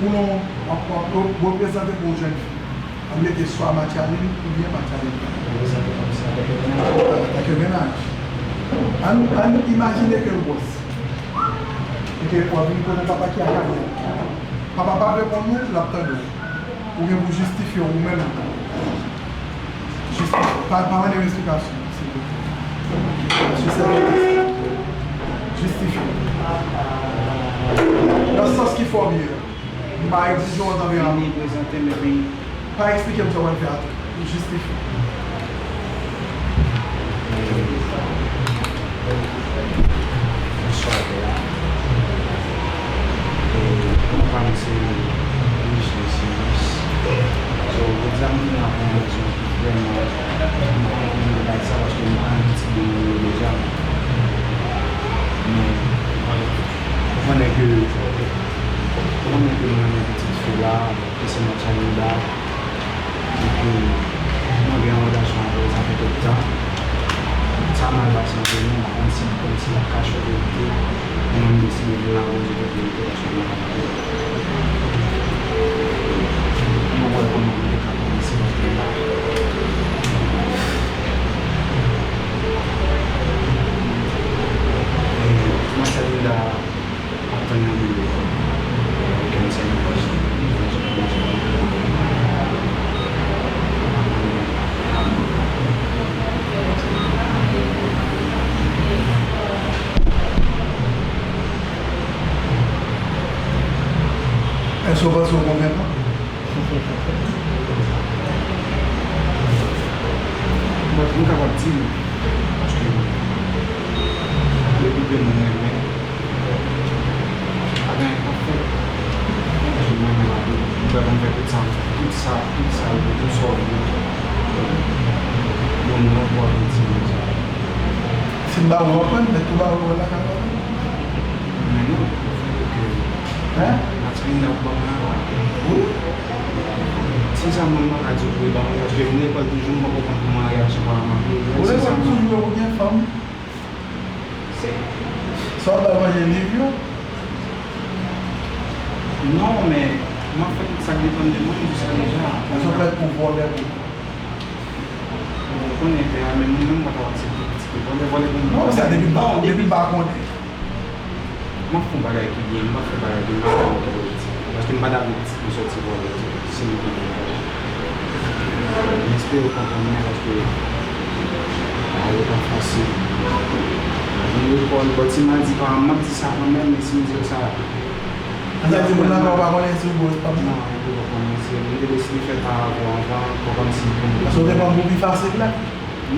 ou nan, w ap, w ap reprezante pou yon jèn fi. An mete swa Matchaline oubyen Matchaline. Reprezante kòmsi antanke mennaj. Antanke mennaj. Ann, ann imajine ke l gwòs. E ke w ap vin kote papa ki ak Ariel. Papa p ap reponn ou, l ap tande w. Ou gen pou jistifye w ou menm. Jistifye. Pa, pa mande m esplikasyon, silvouplè. Jistifye. Nan sans ki fè w byen. M pa egzije w an tanperaman. Vini prezante m epi pa eksplike m sa w pral fè a tou. Jistifye. Bonswa, Bea. E, non pa m se Michel Silas. So, jodi a m vin la pou yon rezon ki vrèman, m pa konprann bagay sa paske m pa yon ti moun yo deja. Men, ou konnen ke, ou konnen ke m renmen pitit fi la, ke se Matchaline la. Epi, mwen gen yon relasyon avè l, sa fè kèk tan. Sa mal pase ant nou, m pa konn si, kòmsi l ap kache verite. Mwen, m deside vin la pou di tout verite, paske mwen pa konn. Mwen wè kòman pou m te ka kòmanse, paske m pa. E, Matchaline la, ap tann nan men yo. Kèm se nan pòch. Èske w panse w konvenkan? Mwen, m kapab di wi, paske depi ke mwen renmen, pa gen anyen k ap fèt. Paske mwen menm ap di, m prè pou m fè tout sa, tout sa, tout sa yo, tout sa w vle. Bon, mwen, pou w ap di mwen sa. Si m ba ou, w ap pran, men tou ba ou, w lakay ou. Men non, fè ke, hein? Matchaline ap ban mwen. Wi. Sensèman, m pa ka di w pou l ban mwen, paske m lekòl toujou, m poko konn kòman reyaksyon paran m ap ye. Ou lekòl toujou, ou gen fanm? Se. Sa w ba l manje liv yo? Non, men m ap fè tout sa k depann de mwen jiska deja. Èske w prèt pou vòlè pou... Bon, ou konnen pè a, men mwen menm m pa t ap aksepte pitit li vòlè, vòlè pou mwen. Non, sa depi m pa, depi m pa konnen. M ap fè yon bagay ki byen, m p ap fè bagay ki mal pou pitit. Paske m pa dakò pitit mwen sòti vòlè tou, si m konnen vòlè. M espere w konprann mwen, paske bagay yo pa fasil. Vin lekòl, bon, si m al di paran m, m ap di sa kanmenm, men si m di yo sa, sa di moun nan pa konnen si w gwòs pa m. Non, yo poko konnen, se, m te deside fè pa avè w anvan, pou kòmsi pou m... Paske w te pran pou pi fasil la?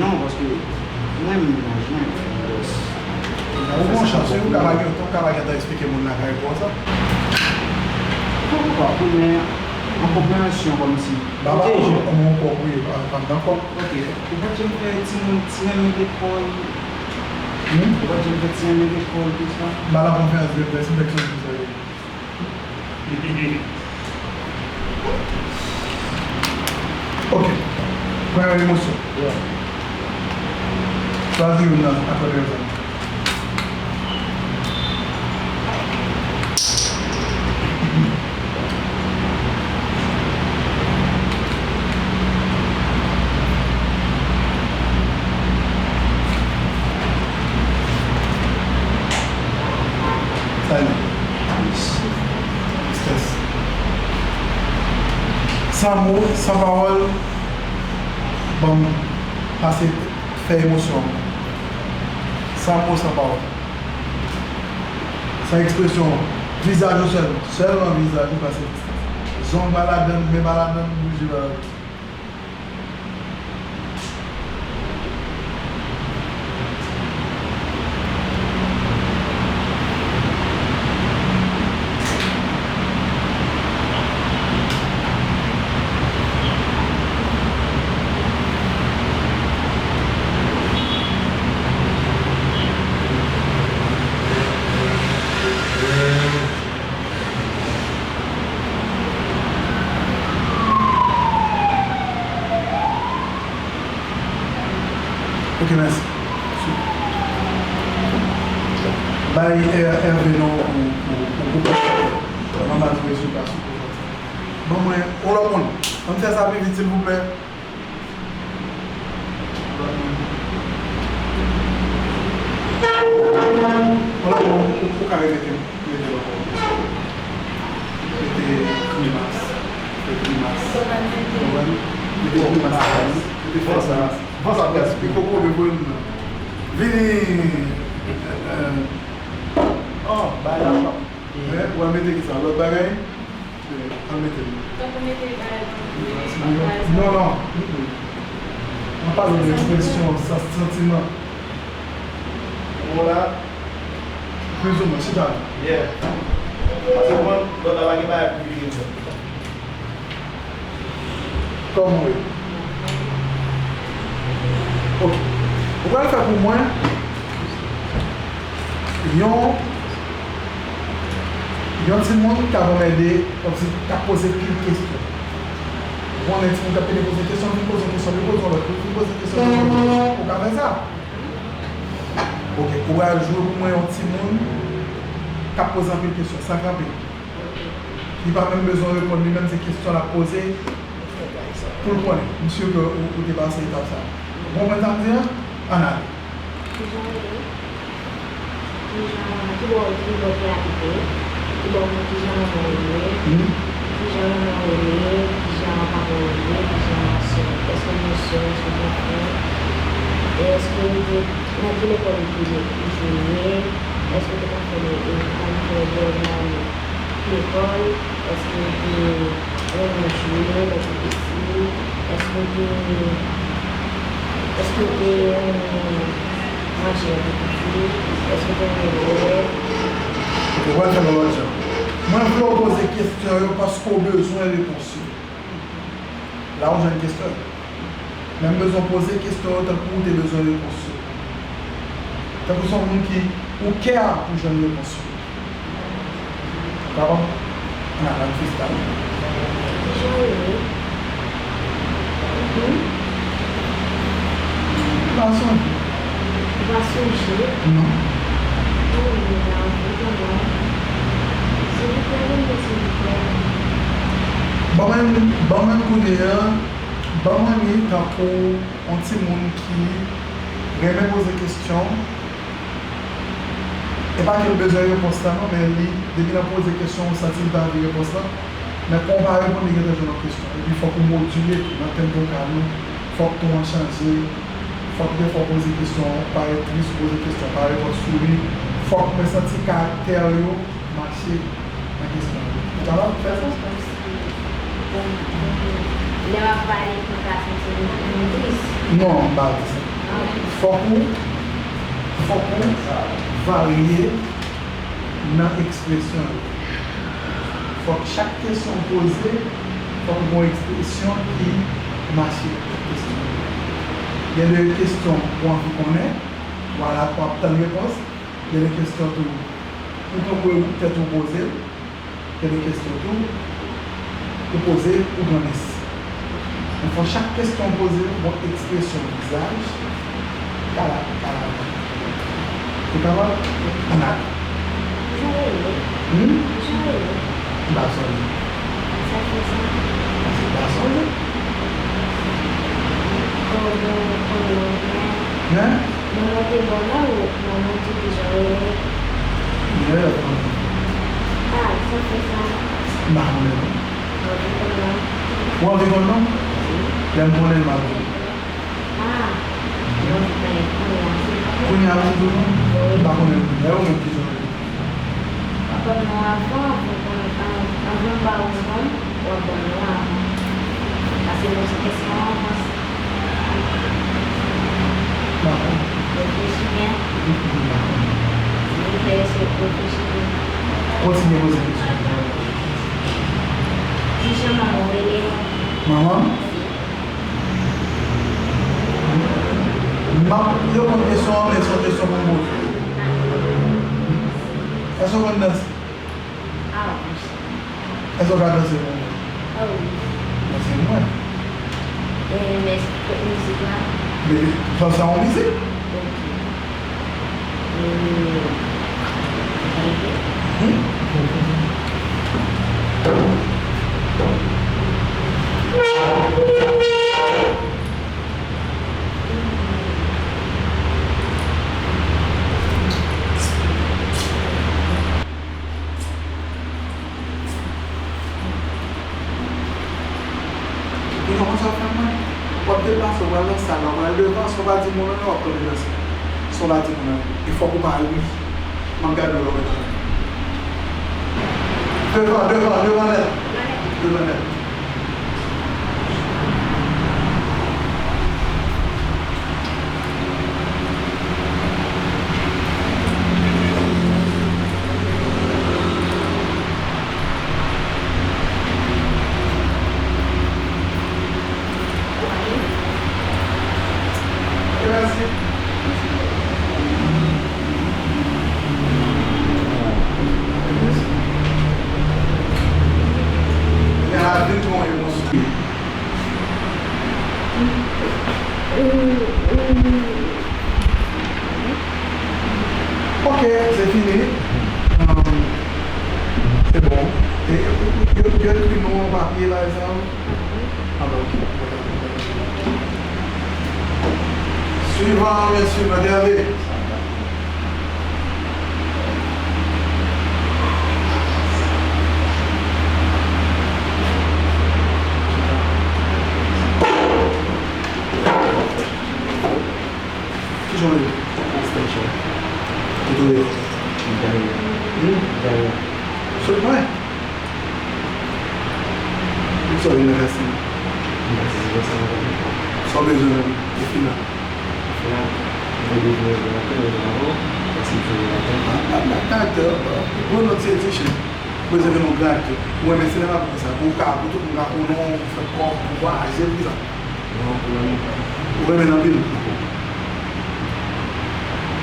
Non, paske mwen menm mennaj mwen, bòs. Ou gon chans wi, ou ka pa gen, ou ka pa gentan eksplike moun lakay pou sa. Poukwa, pou men an konpreyansyon kòmsi. Baba, ou gon kòb wi, pa, pa nan kòb. Ok, ou pa t janm fè timoun ti renmen lekòl? Hmm? Ou pa t janm fè ti renmen lekòl, tou sa? Ba la konferans de près, m te konn sa. Ok. Premye emosyon. Yeah. Chwazi youn nan akò de rezon. San mo, san pawòl, ban m pase fè emosyon an. San mo, san pawòl. San ekspresyon, vizaj ou sèlman. Sèlman vizaj ou pase. Zong pa ladann, men pa ladann, bouji pa ladann. Ok, mèsi. Bay Hervé non pou, pou, pou gwoup la. Manman di rezo pa sou. Ban mwen, yon lòt moun. Ann fè sa pi vit, silvouplè. Yon lòt moun, ou, ou ka repete, repete l ankò. Mete grimas. Mete grimas. Konprann? Mete grimas. Mete fòs la. Fòs ap gaz. Li poko vle voye m nan. Vini. Oh, bay la. Ou al mete ki sa? Lòt bagay? Al mete l. Tankou mete bagay tankou. Non, non. Mwen pale de ekspresyon, sa, santiman. Ou la. Plizoumwen, chita la. Yeah. Paske mwen, lòt la pa gen bagay pou li vin. Kòman w ye? Ok. Ou pral fè pou mwen yon, yon timoun k ap anmède, kòmsi k ap poze pil kesyon. Ou konnen timoun k ap pede poze kesyon, vin poze kesyon, vin poze yon lòt, vin poze kesyon, vin poze kesyon. Ou ka fè sa? Ok, ou pral jwe pou mwen yon timoun k ap poze anpil kesyon, san kanpe. Li pa menm bezwen reponn, li menm se kesyon l ap poze pou l konnen. M si ke ou, ou te pase etap sa. Ou konprann sa m di a? Ann ale. Kijan w ye? Kijan, ki bò, ki bò w te abite? Ki bò, kijan manman w rele? Hmm? Kijan manman w rele? Kijan papa w rele? Kijan sè w? Èske w gen sè? Èske w gen frè? Èske w te, nan ki lekòl ou te, ou te ye? Èske w te ka fè, e, al fè dèyè lekòl? Èske w te renmen jwe lè w te piti? Èske w te, èske w te renmen manje lè w te piti? Èske w te renmen bwè? Ok, w al fè l yon lòt jan. Mwen vle w poze kesyon yo paske w bezwen repons yo. La w jwenn kesyon yo. Men m bezwen poze kesyon yo tankou w te bezwen repons yo. Tankou se yon moun ki ou kè pou jwenn repons yo. Ou kapab? Ann al freestyle. Kijan w rele? Hmm? M pa sonje. Ou pa sonje? Non. Oh, men la, ou konprann. Silvouplè, ban mwen, silvouplè. Ban mwen, ban mwen kounye a, ban mwen li tankou yon timoun ki renmen poze kesyon. E pa ke l bezwen repons la non, men li, depi l ap poze kesyon, ou santi l pa anvi repons la. Men kon w pa reponn, li gentan jwenn yon kesyon. Epi fòk ou modile tou, nan tenb vokal ou, fòk ton an chanje, fòk defwa w poze kesyon, ou parèt tris, ou poze kesyon, ou parèt w ap souri. Fòk mwen santi karaktè yo mache nan kesyon yo. Ou kapab fè sa? Bon, bon, lè w ap pale, pou w ka santi w tris. Non, m pa di sa. Ah, ok. Fòk ou, fòk ou varye nan ekspresyon yo. Fòk chak kesyon w poze, fòk w gen yon ekspresyon ki mache ak kesyon an. Gen de kesyon ou anvi konnen, w al, w ap tann repons. Gen de kesyon tou, ou tou kwè ou tèt ou poze l. Gen de kesyon tou, ou poze, ou gen lès. Men fò chak kesyon w poze, ou gen ekspresyon vizaj, kala, kala. Ou kapab? Ann ale. Jan w ye? Hmm? Jan w ye? M pa sonje. Sa fè sa? Paske m pa sonje. Kòman, kòman w ye? Hein? Manman te bon la ou manman ki te jan rele? Mwen rele manman. Ah, sa fè sa? M pa konnen non. Mwen te konn la. Ou anvi konn non m? Lè m konnen l, m ap di w. Ah, non, men kounye a, se. Kounye a, m di w non? M pa konnen kounye a. E ou menm, kijan w ye? W ap ban m non avan, pou konnen, an, anvan m ba ou non m, w ap ban m non avan. Pase poze kesyon an, avanse. M pa konnen. Reflechi byen. M pa konnen. Silvouplè, eseye reflechi byen. Kontinye poze kesyon. Kijan manman w rele? Manman m? M ap reponn kesyon an, men se yon kesyon pou m poze. Èske w konn danse? Ah, wi. Èske w ka danse pou mwen? Ah, wi. Danse pou mwen. E, men, kot mizik la? Men, danse a yon mizik. Ok. E, mhm. Ou konn sa w fè mwen? W ap deplase, w pral nan sal la, w pral devan, san w pa di moun anyen, w ap tande danse. San w pa di moun anyen. E fòk ou pa ri. M ap gade w lè w ret anlè. Devan, devan, devan nèt. Devan nèt. Ok, se fini. Um, se bon. E, yo, yo ekri non an papye la, sa? Ah, ben, ok. Swivan, men swivan, Gervais. Kijan w ye? Extension. Kote w ye? M gaye. Hmm? M gaye. Sot mwen. Poukisa w vin nan Kastèl? M patisipe ansanm avèk nou. Sa w bezwen menm? Ou fin la? M fin la. M te bezwen yon gran aktè, yon gran aktè, paske m sonje ladan. Ah, ah, ah, gran aktè, ah, bon, non, se ti chen. Ou bezwen vin yon gran aktè. Ou renmen sinema pou sa. Pou w ka, pou tout moun ka konnen w, fè kòb, pou vwayaje, pou sa. Non, pou renmen. Ou renmen l anpil?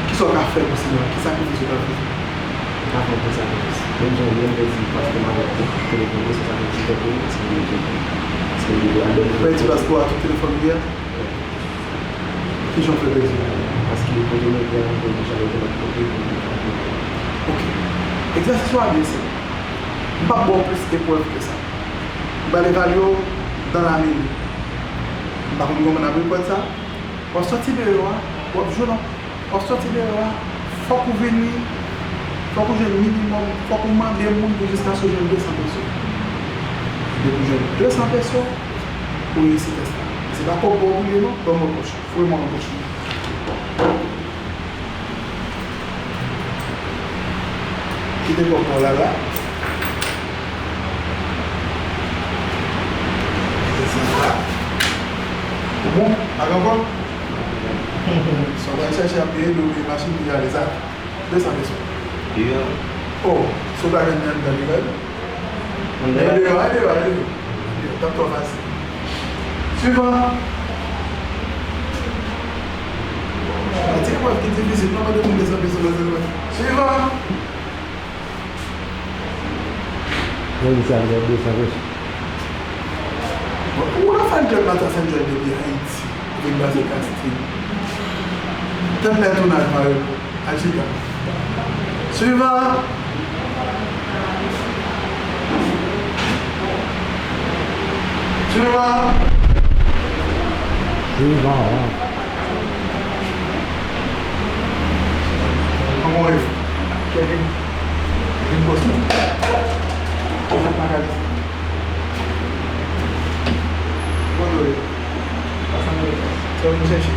Kisa w ka fè pou sinema? Ki sakrifis ou ka fè? M ka fè anpil sakrifis. Menm jan yè m pèdi paspò m avèk telefòn mwen, se sakrifis m fè pou li, paske m te, paske m te al dòmi. Pèdi paspò a, tout telefòn ou ye a? Wi. Kijan w fè pèdi l? Paske kote mwen te a, mwen te deja rete lòt kote pou m te ka vin. Ok. Egzèsis ou a byen senp. M p ap ba w plis eprèv ke sa. M pral evalye w dans la minute. M pa konn kòman n ap reprann sa. W ap sòti deyò a, w ap jwe nan, w ap sòti deyò a, fòk ou vini, fòk ou jwenn minimòm, fòk ou mande moun pou jiskaske w jwenn de san peso. Depi w jwenn de san peso, ou reyisi tès la. Se pa kòb pa w bliye non, ban mwen pòch ou, foure mwen nan pòch ou. Kite kòb pa w la la. Desann la. Ou bon? Pa gen ankò? Sa w pral chèche ap peye, dwe peye machin pou y ale sa. De san peso. Deyò. Oh, si w pa jwenn li anndan, li bay ou. Anndan? E deyò, e deyò, e deyò. T ap twò fasil. Swivan. Yon ti eprèv ki difisil, non, mande moun de san peso, de san peso. Swivan. Mwen di sa, li bay de san peso. Bon, ou nan fan club Mata Saint John depi Ayiti, vin pase Castille. Tèt lè tounaj, Mario. Al chita. Swivan. Swivan. Swivan, wi. Kòman w ye? Kevin. Vin poze. Kevin Magali. Mwen chèche.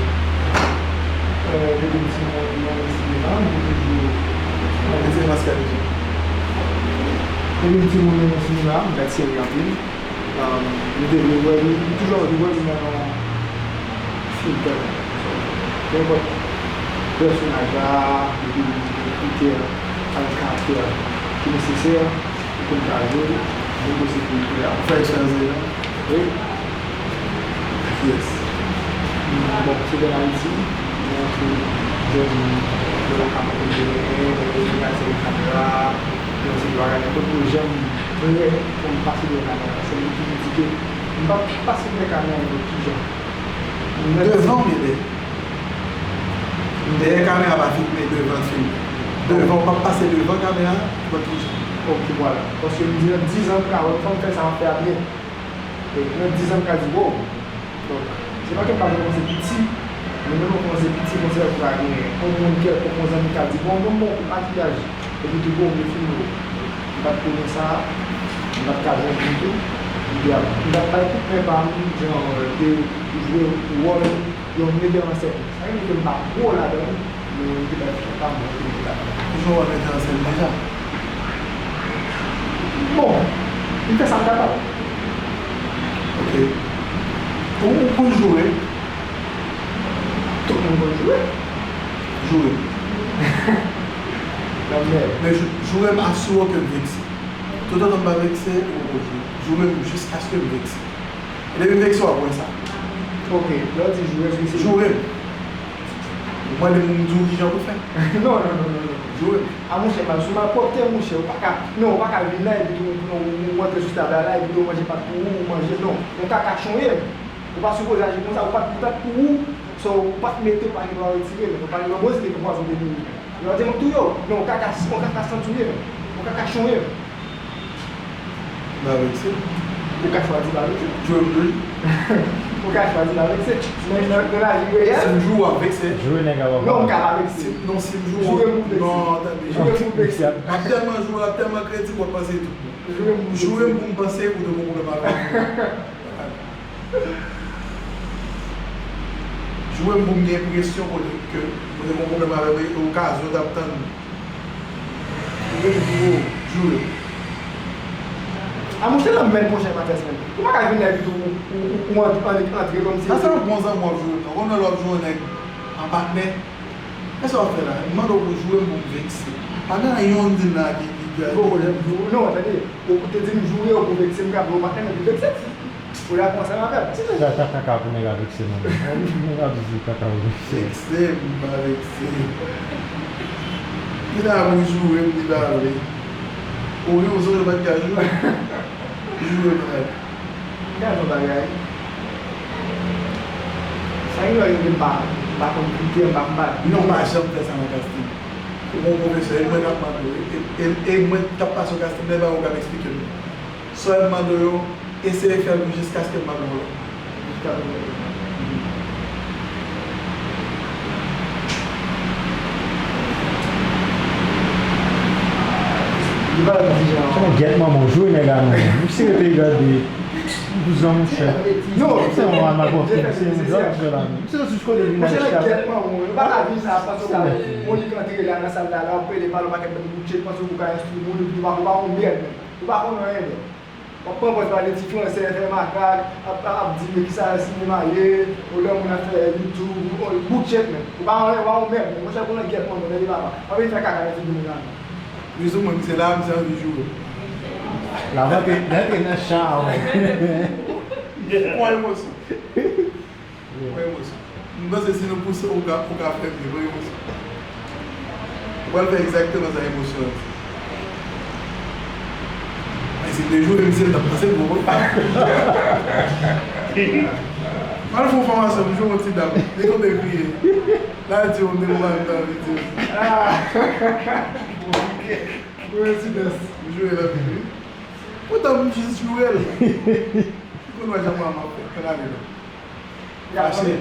Euh, depi m timoun, mwen renmen sinema, m te toujou renmen sinema, se ka di. Depi m timoun, mwen renmen sinema, m gad seri anpil. Um, m te vle wè li, m toujou anvi wè li nan yon fim tèlman. So, nenpòt pèsonaj la, depi m te ekri tè a, avèk karaktè a ki nesesè, pou m ka jwe l, mwen posib pou m jwe a. Ou fè eksperyans deja? Wi. Ak kiyès? Bon, se te Ayiti, mwen antre jèn nan lakay mwen, mwen te renmen, mwen te renmen gade seri kamera, yon seri bagay, mwen potko janm prè pou m pase dèyè kamera, paske mwen toujou di ke m p ap pase dèyè kamera nenpòt ki jan. Devan oubyen dèyè? Dèyè kamera pa filme, devan filme. Devan, ou p ap pase devan kamera, nenpòt ki jan. Ok, vwala. Paske m di nan diz an, m ka wè, fò m fè sa m ap fè a byen. E nan diz an, m ka di, wow! Donk, se pa ke m pa vle kòmanse piti, men menm lè w kòmanse piti, konsa w ka gen yon moun kèlkonk, yon zanmi k ap di, bon, bon, bon, pou makiyaj, epi tou, bon, vle filme w. M pa t konnen sa, m pa t ka jwenn li tou. Epi ap, m t ap bay kout men pa m, jan, de jwe wòl yon metè an sèn. Sa vle di ke m pa gwo ladan l, men m te bay fòs pa m pou m te ladan l. Ou jwe wòl metè an sèn deja? Bon, m fè sa m kapab. Ok. Ou, ou konn joure? Tout moun konn joure. Joure. Nan mèd. Men jou-, joure m asire w ke m vekse. Toutotan m pa vekse, ou poko joure. Joure m jiskaske m vekse. E depi m vekse, w ap wè sa. Ok, lè w di joure, èske se joure m? Ou mande m, m di w kijan pou fè. Non, non, non, non, non. Joure m. A monchè, mal sou malpwòpte, monchè, ou pa ka, non, ou pa ka vin la, epi tou, non, ou, ou antre sou tab la, la, epi tou, ou manje pat pou ou, ou manje, non. Yon kaka chonye m. Ou pa sipoze aji konsa, ou pat, ou pat pou ou, so, ou pat mete pa gen dwa retire, men ou pa gen dwa manje ke pwazon te mouri. Lè w di m touye w, non, yon kaka, yon kaka san touye m, yon kaka chonye m. M pa vekse. Ou ka chwazi pa vekse. Joure m tou. Ou ka chwazi pa vekse. Men nan, nan lavi reyèl. Si m joure w, w ap vekse. Joure nèg la w ap Non, m ka pa vekse. Si, non, si m joure w, Joure m pou vekse. Non, tande. Joure m pou vekse. M ap tèlman joure, w ap tèlman kredib, w ap panse tou. Joure m pou vekse. Joure m pou m panse, ou te gon pwoblèm avè m. Joure m pou m gen enpresyon kote ke mwen te gen yon pwoblèm avè l, e okazyon t ap tann. Joure m pou ou, joure. A monchè, nan menm pwochen matès menm. Ou pa ka vin la epi tou ou, ou, ou, ou ant-, ant-, antre kòmsi. Sa se yon bon zanmi w ap joure m nan. Ou konn lè w ap joure nèg an patnè. Kisa w ap fè la? M mande w pou joure m pou m vekse. Pa gen anyen w di m la ki, ki, ki, Bon, non, tande. Ou te di m joure w pou vekse, m ka vle w patnè m epi vekse. Ou la konsa m avè l. Sa, sa kaka pou nèg la vekse non. Nèg ap di kaka pou vekse. Vekse, m pa vekse. Li ta pou joure m, li pa vle. Ou ri, ou sonje w pa t ka joure. Joure m, frè. Gad yon bagay. Sa gen lè yo di m pa, m pa konn koute, m pa, m pa. Non, pa janm fè sa nan casting. Ou gon pwofesè, e mwen k ap mande w, e, e, e mwen k ap pase w casting, lè ba ou k ap eksplike m. Sa w mande w yo, eseye fè l pou jiskaske m mande w lòt. Jiskaske m mande w lòt. Li pa di jan. Se yon gèt manman w jwe nèg la non. Misye rete gade. Bouzan monchè. Non, se yon mal malpwòpte, se yon lòt jwè la menm. Misye sou kote li nan chita. Monchè, gèt manman w, yo pa ka vin sa, paske w ka, yon moun ki antre la nan sal la, la, ou pede pale yon pakèt bann boutchet, panse ou ka enstwi moun, epi ou pa, ou pa yon mèd menm. Ou pa konn anyen menm. W ap pran pòz pale ti fransè, fè makak, ap, ap, ap di men kisa sinema ye, ou lè moun ap fè YouTube, ou, ou boutchet menm. Ou pa anyen, ou pa yon mèd menm. Monchè, pran gèt manman w, tande papa. Pa vin fè kaka nan figi moun la non. Wi, sou mwen, misye la, misye anvi joure. L ap antre, l antre nan chan an. Pran emosyon. Pran emosyon. M panse si nou pouse w, ou ka, ou ka fè byen. Pran emosyon. Ou pral fè egzakteman sa emosyon an di. Men si m te joure misye, m t ap pase gwo repa. M al fè yon fòmasyon, m joure yon ti dam. Li tonbe kriye. La di w m te pou pale nan videyo. Ah! Koyonsidans. M joure l anpil, wi. Poutan m jis joure l. Ou konn wè jan mwen m ap fè, ann ale la. Fache.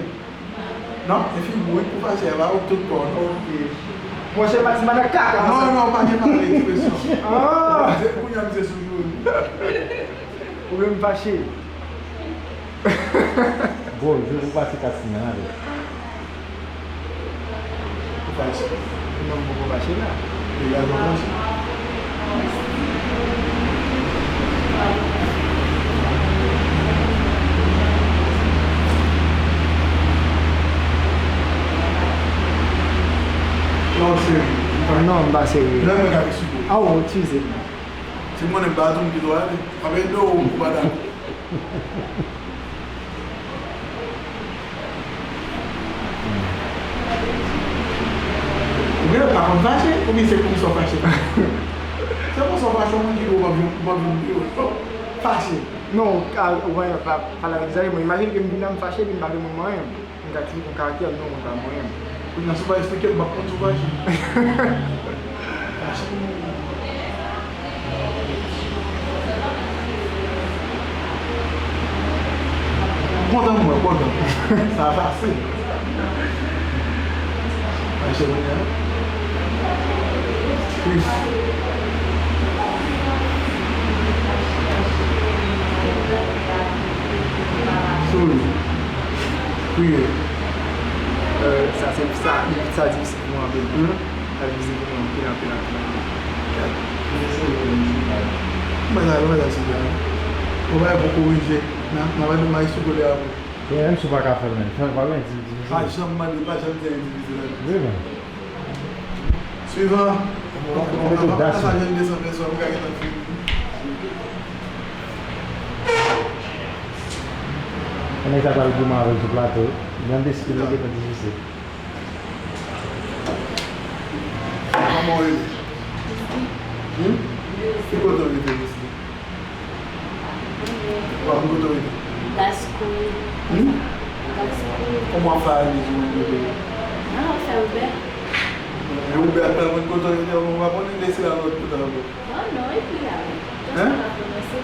Non, e figi w wi k pou fache, e pa ou tout kò w non. Ok. Monchè, pa di m pa nan kaka. Non, non, pa gen pale ekspresyon. Ah! Se kounye a misye sou joure m. Ou menm fache. Bon, je vous passe casting, hein, avec. Ou fache? Non, m poko fache la. Degaje w fache. Non, serye. Non, m pa serye. Lè mwen ka eksplike w. Ah, w eskize m. Si m konnen m pa di w m kite w ale. Mwen ede w, ou pa dakò. Ou genlè pa konn fache, oubyen se konsa w fache? Se konsa w fache, yon moun ki di w pa vin, pa vin, fache. Non, ou pa, pa, pale avèk Zayi, mwen imajine ke m vin la m fache, epi m pa gen moun manyen m. M ka di yon karaktè, non, mwen pa manyen m. Kounye a, si w pa eksplike m, m p ap konn si w fache. Kontan mwen, kontan. Sa fasil. Mache kounye a. Chris. Souri. Kriye. Euh, sa se, sa, sa difisil pou mwen anpil. Sa difisil pou mwen anpil, anpil, anpil, anpil. Mwen la, mwen la, sou la. Mwen pa pou korije. Nan, nan, mwen, mwen, sou kote a. Menm si w pa ka fè l, men fè l pa gen difisil. Pa janm mande, pa janm di difisil. Wi, men. Swivan. Ou mete odas, men. Sa jwenn de san pèsòn, ou ka gentan fini. Nèg sa pral goumen avè l sou plato. Jan de stil li gentan difisil. Kòman w rele? Hmm? Ki kote w rete, Leslie? Ou pa konn kote w rete? Gaskouy. Hmm? Gaskouy. Kòman w ap fè ale di w menm kote w ye? Nan, w ap fè Uber. Men Uber ap fè mwen kote w rete, ou pa konnen Leslie al lòt kote ankò. Non, non, ekri la, wi. Hein?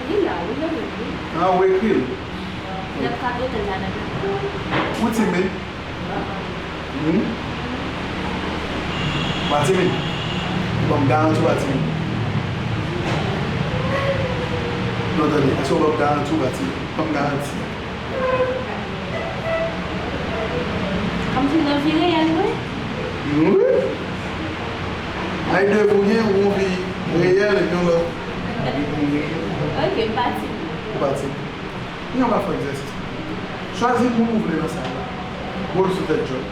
Li la, wi, nan men wi. Ah, ou ekri l? Nan kat otèl la, nan men. Ou timid? Hmm? Ou pa timid? Ban m garanti ou pa timid. Non, tande, èske ou ban m garanti ou pa timid? Ban m garanti. Kòmsi nan vi reyèl, wi. Wi. Ay de vi w gen, yon vi reyèl epi yon lòt. Ok, m pati. Ou pati. Kounye a w pral fè egzèsis. Chwazi moun ou vle nan sal la. Bo l sou tèt John.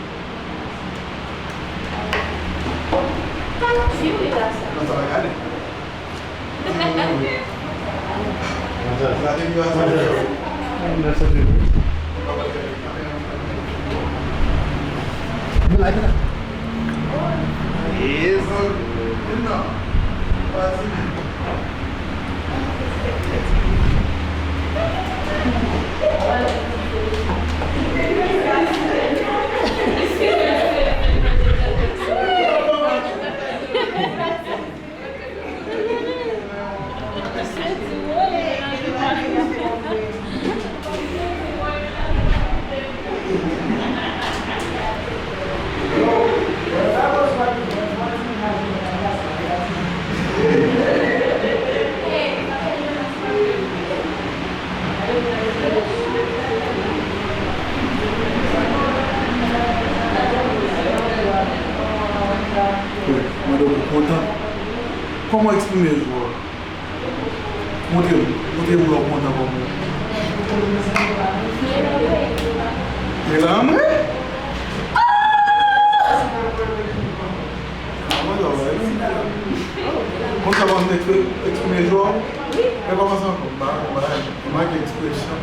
Nan sa w gade. Wi, mande w kontan. Kòman w eksprime jwa w? Montre m, montre m lè w kontan kòman w. Mezanmi! Konsa w ap eksprime jwa w? Wi. Rekòmanse ankò. M pa, m pa, m pa gen ekspresyon.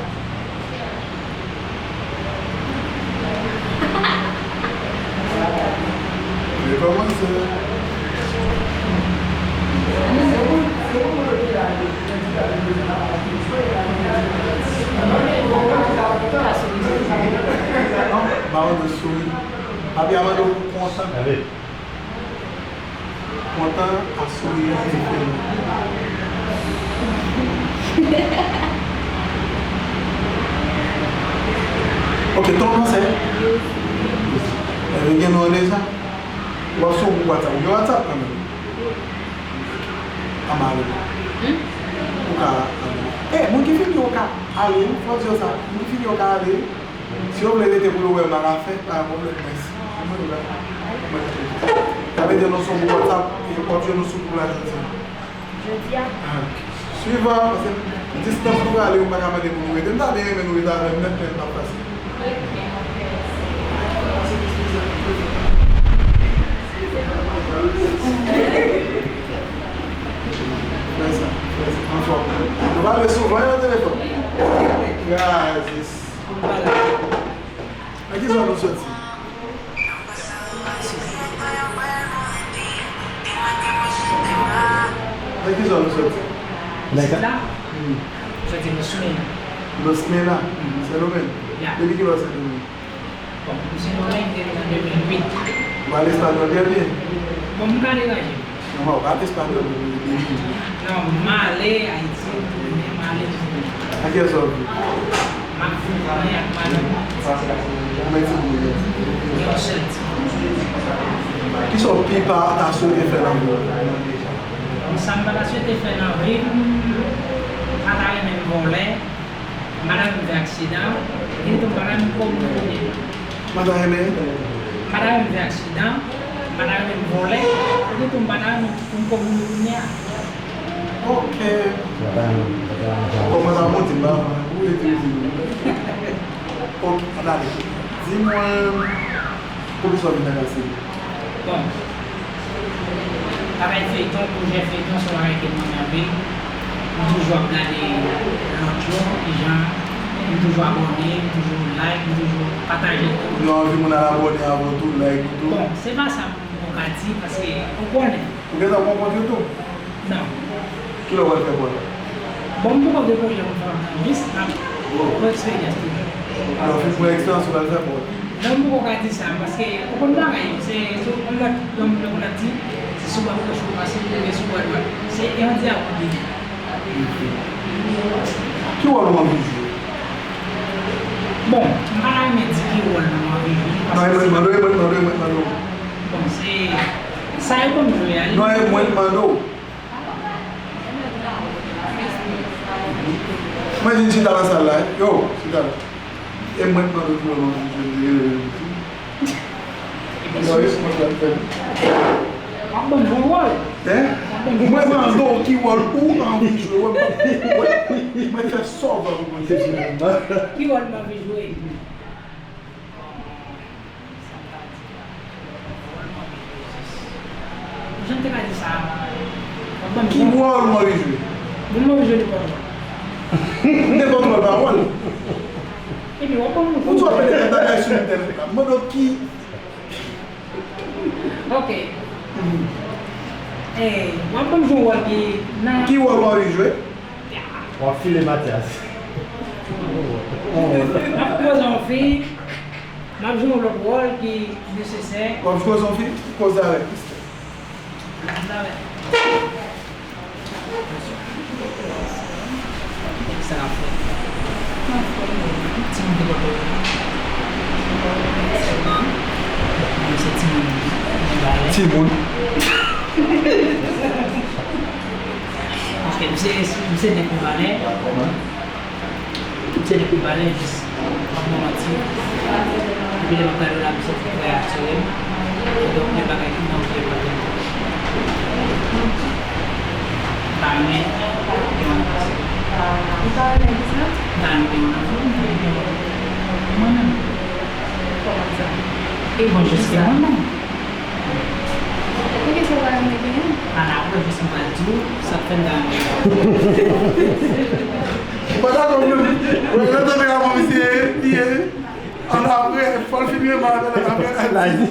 Rekòmanse. Non, ba w de souri. Papi a mande w pou kontan. Kontan ak souri an diferan. Ok, ton fransè. Ebyen, gen non deja. W ap sou group WhatsApp. Ou gen WhatsApp kanmenm? Anba ale. Ou ka ale. Eh, moun ki fini yo ka ale, wi. Fò di yo sa. Moun ki fini yo ka ale, wi. Si yo vle rete pou yo wè m a la fen, pa gen pwoblèm, mèsi. Mwen la. Mwen la. Sa vle di nou sou gwoup WhatsApp, e w ap jwenn nou sou gwoup la jodi a. Jodi a? Ah. Swivan, paske distans nou prale, ou pa ka mande pou nou rete. M ta byen renmen nou rete avè m nèt, men l p ap fasil. Fè sa, fè sa. Anfòm. Nou pale souvan nan telefòn. Grazis. Nan ki zòn ou soti? Nan ki zòn ou soti? Sila? Hmm. Soti Los Mena. Los Mena? Hmm. Sendomeng? Ya. Depi kilè w Sendomeng? Bon, m Sendomeng depi an de mil uit. Ou pale espanyòl trè byen? Bon, m ka deranje. Non, ou pa t espanyòl, ou vini. Non, m ale Ayiti, m tounen, m ale, m tounen. Ak kiyès w ap viv? M ap viv mwen ak madanm mwen. Konbyen timoun ou gen? Gen yon sèl timoun. Kisa w pi pa ta swete fè nan vi w? Bon, sa m pa ta swete fè nan vi m, m pa ta renmen m vòlè. M pa ta renmen m fè aksidan, epi tou m pa ta renmen m kòm moun kounye a. M pa ta renmen? M pa ta renmen m fè aksidan, m pa ta renmen m vòlè, epi tou m pa ta renmen pou m kòm moun kounye a. Ok. Kòman sa monte m pa konn, ou rete di m. Ok, ann ale. Di mwen, poukisa w vin nan Kastèl? Bon. Travay feyton, pwojè feyton, se yon bagay ke m renmen anpil. M toujou ap gade lòt yo, kijan, m toujou abòne, m toujou like, m toujou pataje tou. Ou gen anvi moun al abòne avè w tou, like ou tou? Bon, se pa sa m poko ka di, paske ou konnen. Ou gentan pran kont yo tou? Non. Kilè w pral fè kont? Bon, m poko gen pwojè pou m fè ankò, jis n ap pran eksperyans toujou. Lè w fin pran eksperyans, ou pral fè kont? Non, m poko ka di sa, paske ou konn bagay yo, se, se yon lòt, yon lòt, lòt di, se sou bò goch ou pase, ou leve sou bò dwat, se yon dyawòl li ye. Ki wòl ou anvi jwe? Bon, m pa ta renmen di ki wòl mwen anvi jwe, paske se... Non, e mwen k mande w, e mwen k mande w, e mwen k mande w. Bon, se, sa yo konn jwe a, li... Non, e mwen k mande w. Mwen di chita nan sal la, yo, chita la. E mwen k mande w ki wòl mwen anvi jwe, m te rele l. Epi yo, yo, mwen pral fè. W ap ban m yon wòl. Hein? W ap ban m yon wòl. Mwen mande w ki wòl ou anvi jwe, wè, mwen, mwen fè sa w vle pou mwen jwe. Ki wòl m anvi jwe? Jan m te ka di sa, w ap ban m... Ki wòl ou anvi jwe? Bon, m anvi jwe nenpòt wòl. Nenpòt wòl pa wòl. Epi w ap ban m... Pou w ap mete tèt bagay sou entènèt la. M mande w ki... Ok. Mhm. Eh, w ap ban m jwe yon wòl ki nan... Ki wòl ou anvi jwe? W ap file Mathias. M ap koze yon fi, m ap jwe yon lòt wòl ki nesesè. W ap koze yon fi? Koze avèk Christelle. Koze avèk. Sa k ap fèt? Anfòm, wi. Timoun te pòte w. Mwen se timoun Mibalè. Timoun. Ok, m se, m se nèg Mibalè. M se nèg Mibalè, jis m ap ban w manti. Depi lè m ap gade w la, m santi trè atire m. Kidonk, gen bagay ki nan vye pòte m. M pa renmen gen yon anfan. Ou pa renmen kisa? M pa renmen gen yon anfan, m pa renmen gen yon... Mwen menm? Kòman sa? E bon, jis mwen menm. Poukisa w pa renmen genyen? Ann apre, jis m pral di w sa k fè m ta renmen genyen. Ou pa dakò menm. Ou wè nan tanperaman misye ye, li ye. Ann apre, fò l fin renmen avè l, ann apre l al di.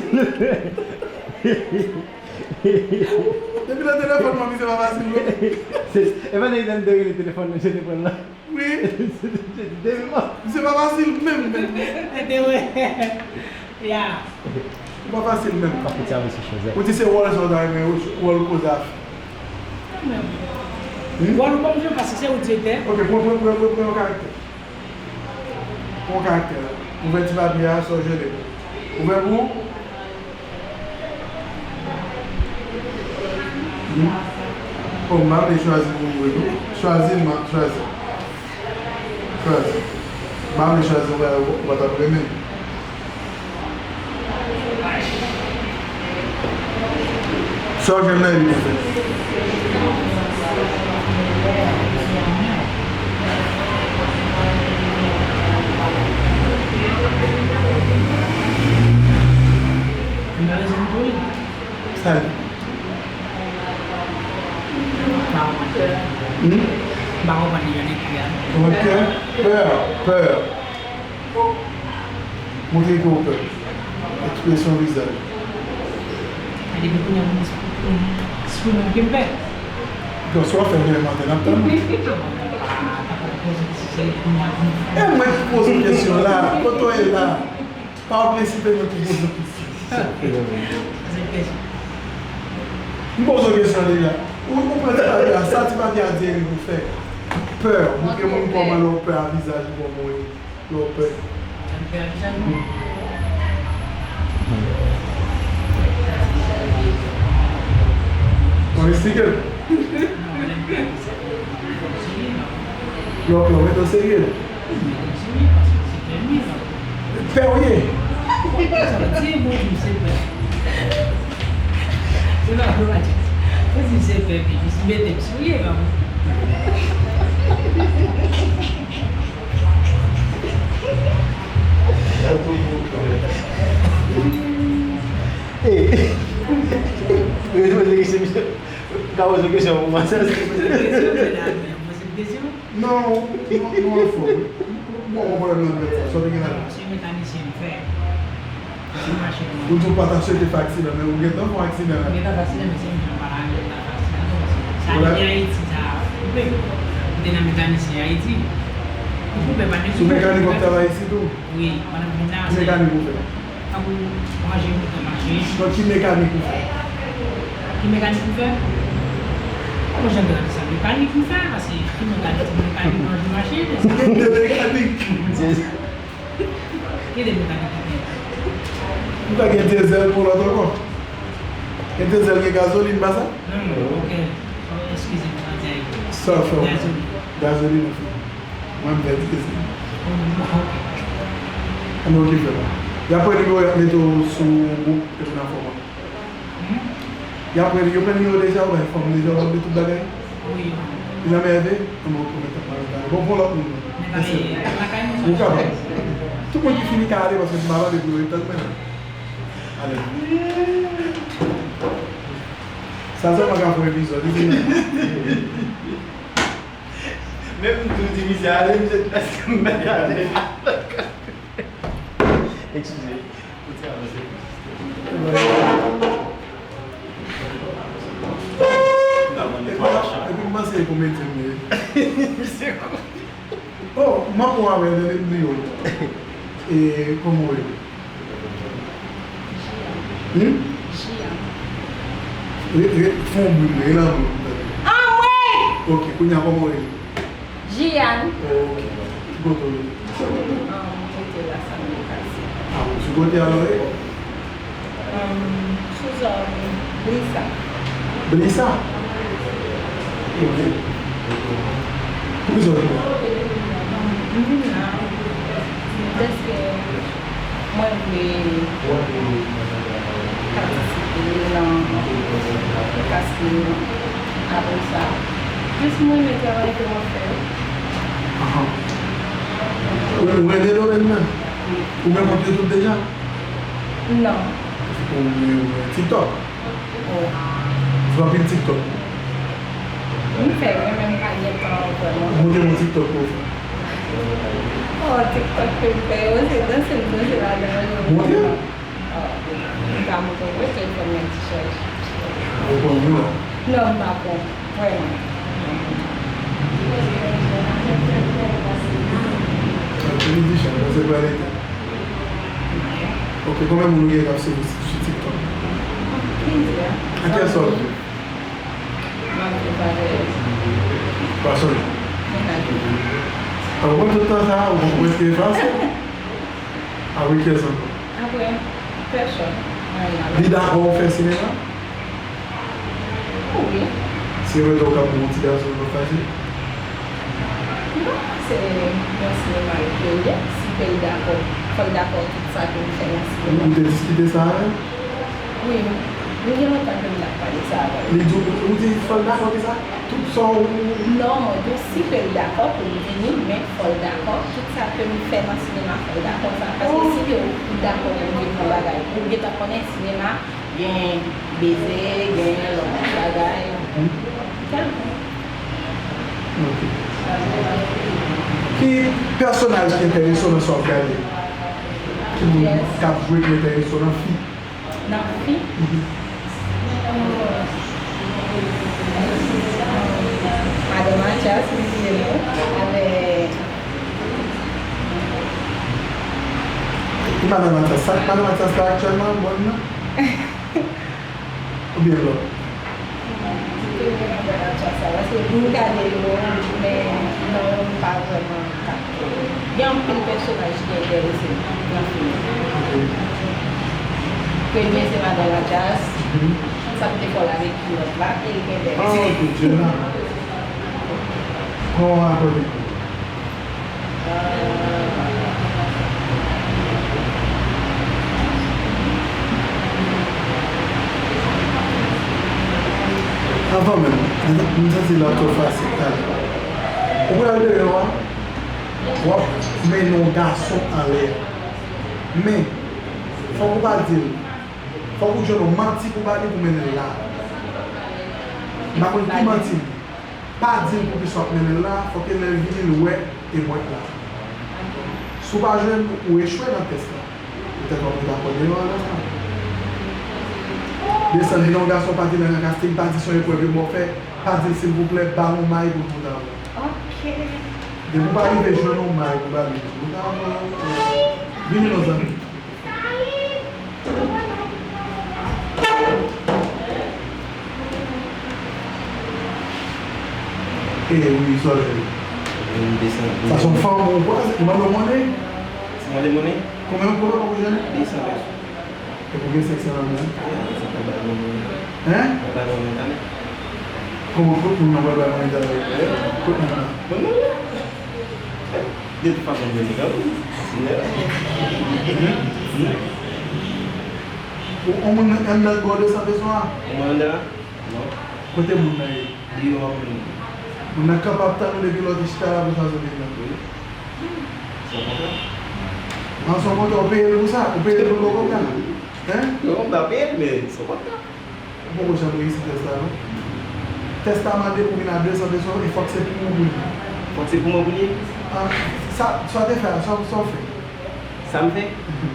Depi nan telefòn mwen, misye pa fasil non. Se, e pa nan idan m te rele telefòn, misye te pran l la. Wi. Misye pa fasil menm, menm. Ede wè. Ya. Ou pa fasil menm. Pa fouti avè se chozè. Ou di se wòl sa w ta renmen, wòl koze afè. Mwen menm. Hmm? Wòl ou ban m jwe paske se ou direktè. Ok, pran, pran, pran, pran, pran yon karaktè. Pran yon karaktè la. Ouvè ti papye a, sa w jere. Ouvè pou ou. Hmm. Oh, m pa vle chwazi pou mwen, non. Chwazi, m ap chwazi. Chwazi. M pa vle chwazi yon bagay ou pa t ap renmen. Sa w jwenn nan, li pou fè. Sa l ye? Hmm? Pè, pè. Montre ke w pè. Ekspresyon vizaj. Depi kounye a, m eksprime ke m pè. Donk, si w ap fè l demen maten, n ap tann ou. E mwen ki poze w kesyon la. Kote w ye la? Pa oblije site mwen pou poze w kesyon. M poze w kesyon deja. Ou, ou pran ti papye a, sa ti papye a di e li pou fè. Pè, montre moun kòman lè w pè a vizaj ou kòman w ye. Lè w pè. Mwen eksplike l. Lè w pè, w mete w serye. Pè w ye. Hey. Repoze kesyon, misye. Ka poze kesyon pou mwen, sèl. Non, non, non, anfòm. Bon, bon, pwoblèm nan nèt la. Sa w te gen la? Se mekanisyen m fè. Se machin mwen. Ou di w pa ta swete fè aksidan, men ou gentan fè yon aksidan. M gentan fè aksidan, men se m jan pa la, m gentan fè aksidan tou, paske sa vini Ayiti, sa koupe. M te nan mekanisyen Ayiti. Ou koupe, pa gen. Sou mekanik w ap travay isit tou? Wi, pandan m vin la, se. Ki mekanik ou fè? Tankou ranje moto machin. Donk, ki mekanik ou fè? Ki mekanik ou fè? Mwen janm te tande sa. Mekanik m fè, paske ki mekanik? Mekanik ranje machin. Ou gen de mekanik. Gen de mekanik ki fè. Ou ka gen dizèl pou lòt ankò. Gen dizèl, gen gazolin, pa sa? Non, non, ok. Eskize m, m pa di ayiti. Sa w fè? Gazolin. Gazolin ou fè. Mwen, m fè difisil. Anben, okipe w. Y ap pran nimewo, y ap mete w sou gwoup epi n a fòm. Y ap pran, yo pran nimewo deja, ou bay fòm deja, w ap mete tout bagay? Wi. Li nan men Ève? Anben, oke, mwen t ap pale talè. Bon, bon, lòt moun nan. Mèt ale lakay nou. Ou kapab. Tout moun ki fini ka ale, paske m pa pale pou yo, yo tann mwen la. Ale. Sa sèlman ka fè yon epizòd, wi. Menm m tou di misye ale, misye di èske m mèt ale. Eskize, pou ti avanse plis. Epi m panse e komedyen m ye. Misye kou. Oh, m ap pran avè l, men m bliye w. E, kòman w rele? Hmm? Jian. Re, re, fè yon bri, rele anpil pou m tande. Anmwey! Ok, kounye a kòman w rele? Jian. Ok. Ki kote w rete? Ahn, m rete Las Américas. Ah, ou sou kote a, non, e? Ahn, sou zòn Brisa. Brisa? Ok. Poukisa w vin la? Ahn, m vin la, dèske mwen vle patisipe nan kas li yo. Apre sa, jis mwen renmen travay ke w ap fè yo. Ahan. Ou, ou renmen domèn nan? Wi. Ou menm w ap YouTube deja? Non. Ou, ou, ou TikTok? Wi. Ou fè anpil TikTok? M fè, wi, men m pa gen tan vrèman. Montre m yon TikTok pou w fè. Oh, TikTok ke m fè yo, se danse m danse ladan yo. Montre m. Oh, m ka montre w, wi, telefòn mwen ti chaj. Ou pran yon la? Non, m pa pran. Vrèman. Li di chaj, paske pral eta. Ok, konbyen moun ou gen k ap swiv ou sou TikTok? Plizyè. Ak kiyès ou ap viv? M ap viv avèk. Pòsonn. Mennaj mwen. Ou pran tout tan sa a, ou poko prèske efase. Avèk kiyès ankò? Apre, pèsonn. Mwen la. Li dakò ou fè sinema? Wi. Si yo mete w k ap bon ti gason, ou p ap fache? Non, se yon sinema yo kreye. Ke l dakò, fò l dakò tout sa ke m fè nan sinema. Ou te diskite sa avè l? Wi, nou gen lontan ke m t ap pale sa avè l. Li di w, ou di fò l dakò ki sa? Tout sa w... Non, mwen di w si ke l dakò pou l vini, men fò l dakò tout sa ke m fè nan sinema, fò l dakò sa. Paske si ke ou dakò pou l vin nan bagay, ou gentan konnen sinema, gen beze, gen lòt bagay. Kèlkonk. Ok. Ki pèsonaj ki enterese w nan sa w ap gade? Ki moun k ap jwe ki enterese w nan fi? Nan fi? Mhm. Madan Mathias, m di nou, avèk... Ki Madan Mathias? Sa k Madan Mathias la aktyèlman, bòn nan? Oubyen lòt? Toujou nan Donald Trump sa, paske m gade yo, men non yo m pa vrèman kapte. Gen anpil pèsonaj ki enterese m nan fim nan. Ok. Premye se Madan Lajas, mhm, sa m te fè l avèk kilòt la, e li enterese m. Ah, ok, Jenna. Kòman w abòne? Avan menm, m santi l ap twò fasil talè. Ou pral deyò a, w ap mennen yon gason anlè. Men, fòk ou pa di l. Fòk ou jwenn yon manti pou ba li pou mennen l la. M pa konn ki manti li. Pa di l poukisa w ap mennen l la, fòk e lè l vini l wè e mwen k la. Si w pa jwenn, ou echwe nan tès la. Poutèt w ap ret akò deyò a konsa. Desann, vin yon gason, pa di l nan kastig, pa di se yon eprèv yo ba w fè, pa di l silvouplè, ba l yon may pou l kontan avè w. Ok. Depi w pa rive jwenn yon may pou ba li, kontan avè w, vini non zanmi. E wi, sòlèy. Sa se yon fanm ou kwaze, ou mande w monnen? Si mande monnen? Konbyen, konbyen w jwenn? De san peso. E pou gen sèks nan men? Sa pa bay monnen. Hein? Pa bay monnen talè. Kòman kot moun nan pral bay monnen talè? Kot moun nan? Monnen. De tout fason, m jwenn li kanmenm. Ou, ou moun anndan gwo de san peso a? Ou moun anndan la? Non. Kote moun nan ye? Deyò a moun. Moun nan kanpe ap tann ou depi lè w te chita la pou sa soti la. Wi. San kontan. An san kontan, ou peye l pou sa? Ou peye l pou l bò kòb la? Hein? Non, m pa peye l, men san kontan. Ou poko janm reyisi tès la, non. Tès la mande pou vin a de san peso, e fòk se pou ou pou li. Fòk se pou mwen pou li? Ah, sa, sa w te fè a, sa, sa w fè? Sa m fè? Mhm.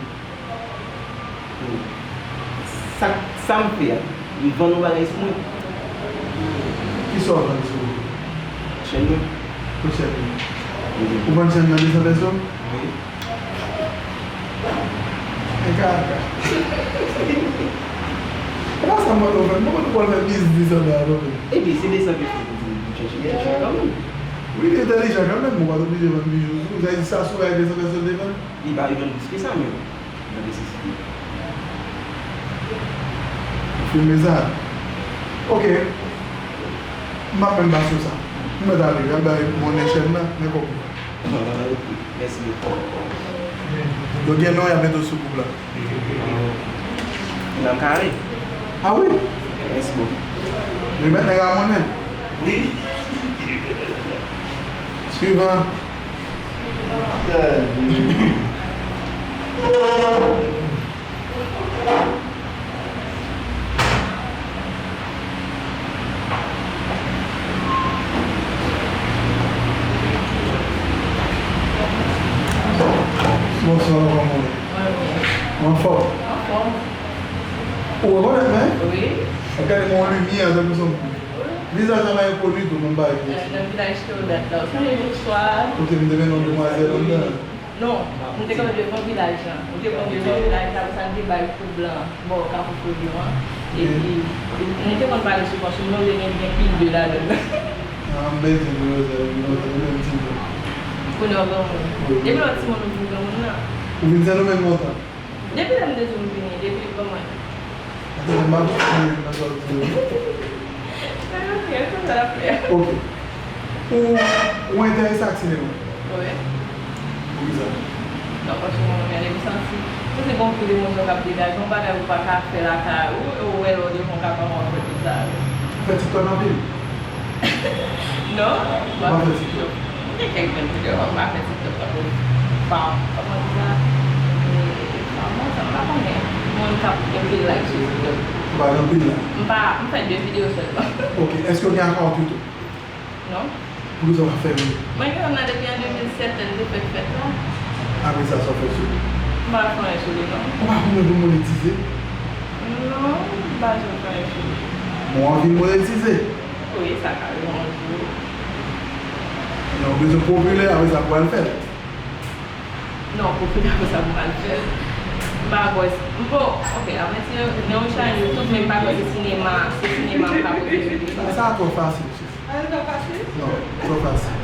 Sa, sa m fè a, m vann yon bagay sou mwen. Kisa w vann sou ou? Chèn mwen. Pou chèn mwen. Mhm. Ou vann chèn nan de san peso? Wi. E kaka. E pa sa m mande w fè, m pa konn ou pral fè biznis anba a non, men. Epi, se de san peso pou di m chèche, chèche kanmenm. Wi, li entèlijan kanmenm, ou pa t oblije vann bijou tou. Sa vle di sa sou rayi de san peso l te vann? Li pa rive vann plis ke sa, men. Nan nesesite. Ou filme sa? Ok. M p ap menm ba sou sa. M mèt ale, y al bay monnen chèn nan, men kòb. Mèsi. Yo gen non, y ap mete w sou gwoup la. Nan kare. Ah wi? Mèsi bokou. Remèt nèg la monnen. Wi. Swivan. Bonswa, kòman w ye? Mwen byen. Ou anfòm? Anfòm. Ou rekonèt mwen? Wi. Ap gade mwen yon limyè, tankou se yon... Vizaj la pa enkoni tou, mwen pa... Nan vilaj ke w dat la, ou sonje jou swa? Kote m te mennen yon demwazèl anndan? Non, m te kanpe devan vilaj lan. M te kanpe devan vilaj la, pou sa m te bay kou blan bò Kafou Florion an. Epi, nou te konn pale souvan sou mwen, ou te gen byen pil de ladan l. Ah, m byen di nou, nou menm timoun. Kounye a w granmoun. Wi, wi. Depi lè w timoun ou vin granmoun nan. Ou vin Sendomeng lontan? Depi lè m te di w m vini, depi kòman? Atè, m ap fè nan sa w di yo. Ok. Ou, ou enterese ak sinema? Wi. Poukisa? Franchman, mwen menm, m santi, m santi gon pil emosyon k ap degaje, yon bagay ou pa ka fè lakay ou, e ou wè lè w devan yon kamera w ap fè tout sa yo. Ou fè TikTok anpil? Non, m pa fè TikTok. M gen kèk grenn videyo, men m pa fè TikTok tankou fam, kòman di sa? E, fam, non, sa m pa konnen. Moun k ap gen pil like sou TikTok. Ou pa gen anpil like? M pa, m fè de videyo sèlman. Ok, èske w gen akawont YouTube? Non. Poukisa w pa fè l? Mwen gen kòm nan depi an de mil sèt, lè l te fèk fèt la. Apre sa, sa w fè sou li? M pa fè anyen sou li, non. Ou pa konnen pou monetize? Non, m pa janm fè anyen sou li. Bon, w anvi l monetize? Wi, sa ka rive yon jou. Lè w bezwen popilè, apre sa, pou w al fè l. Non, popilè, apre sa, pou m al fè l. M pa kwè. Bon, ok, apre ti, nan yon chanèl YouTube, men m pa kwè se sinema, se sinema m ka pote sou li. Sa twò fasil. Al nan pase? Non, twò fasil.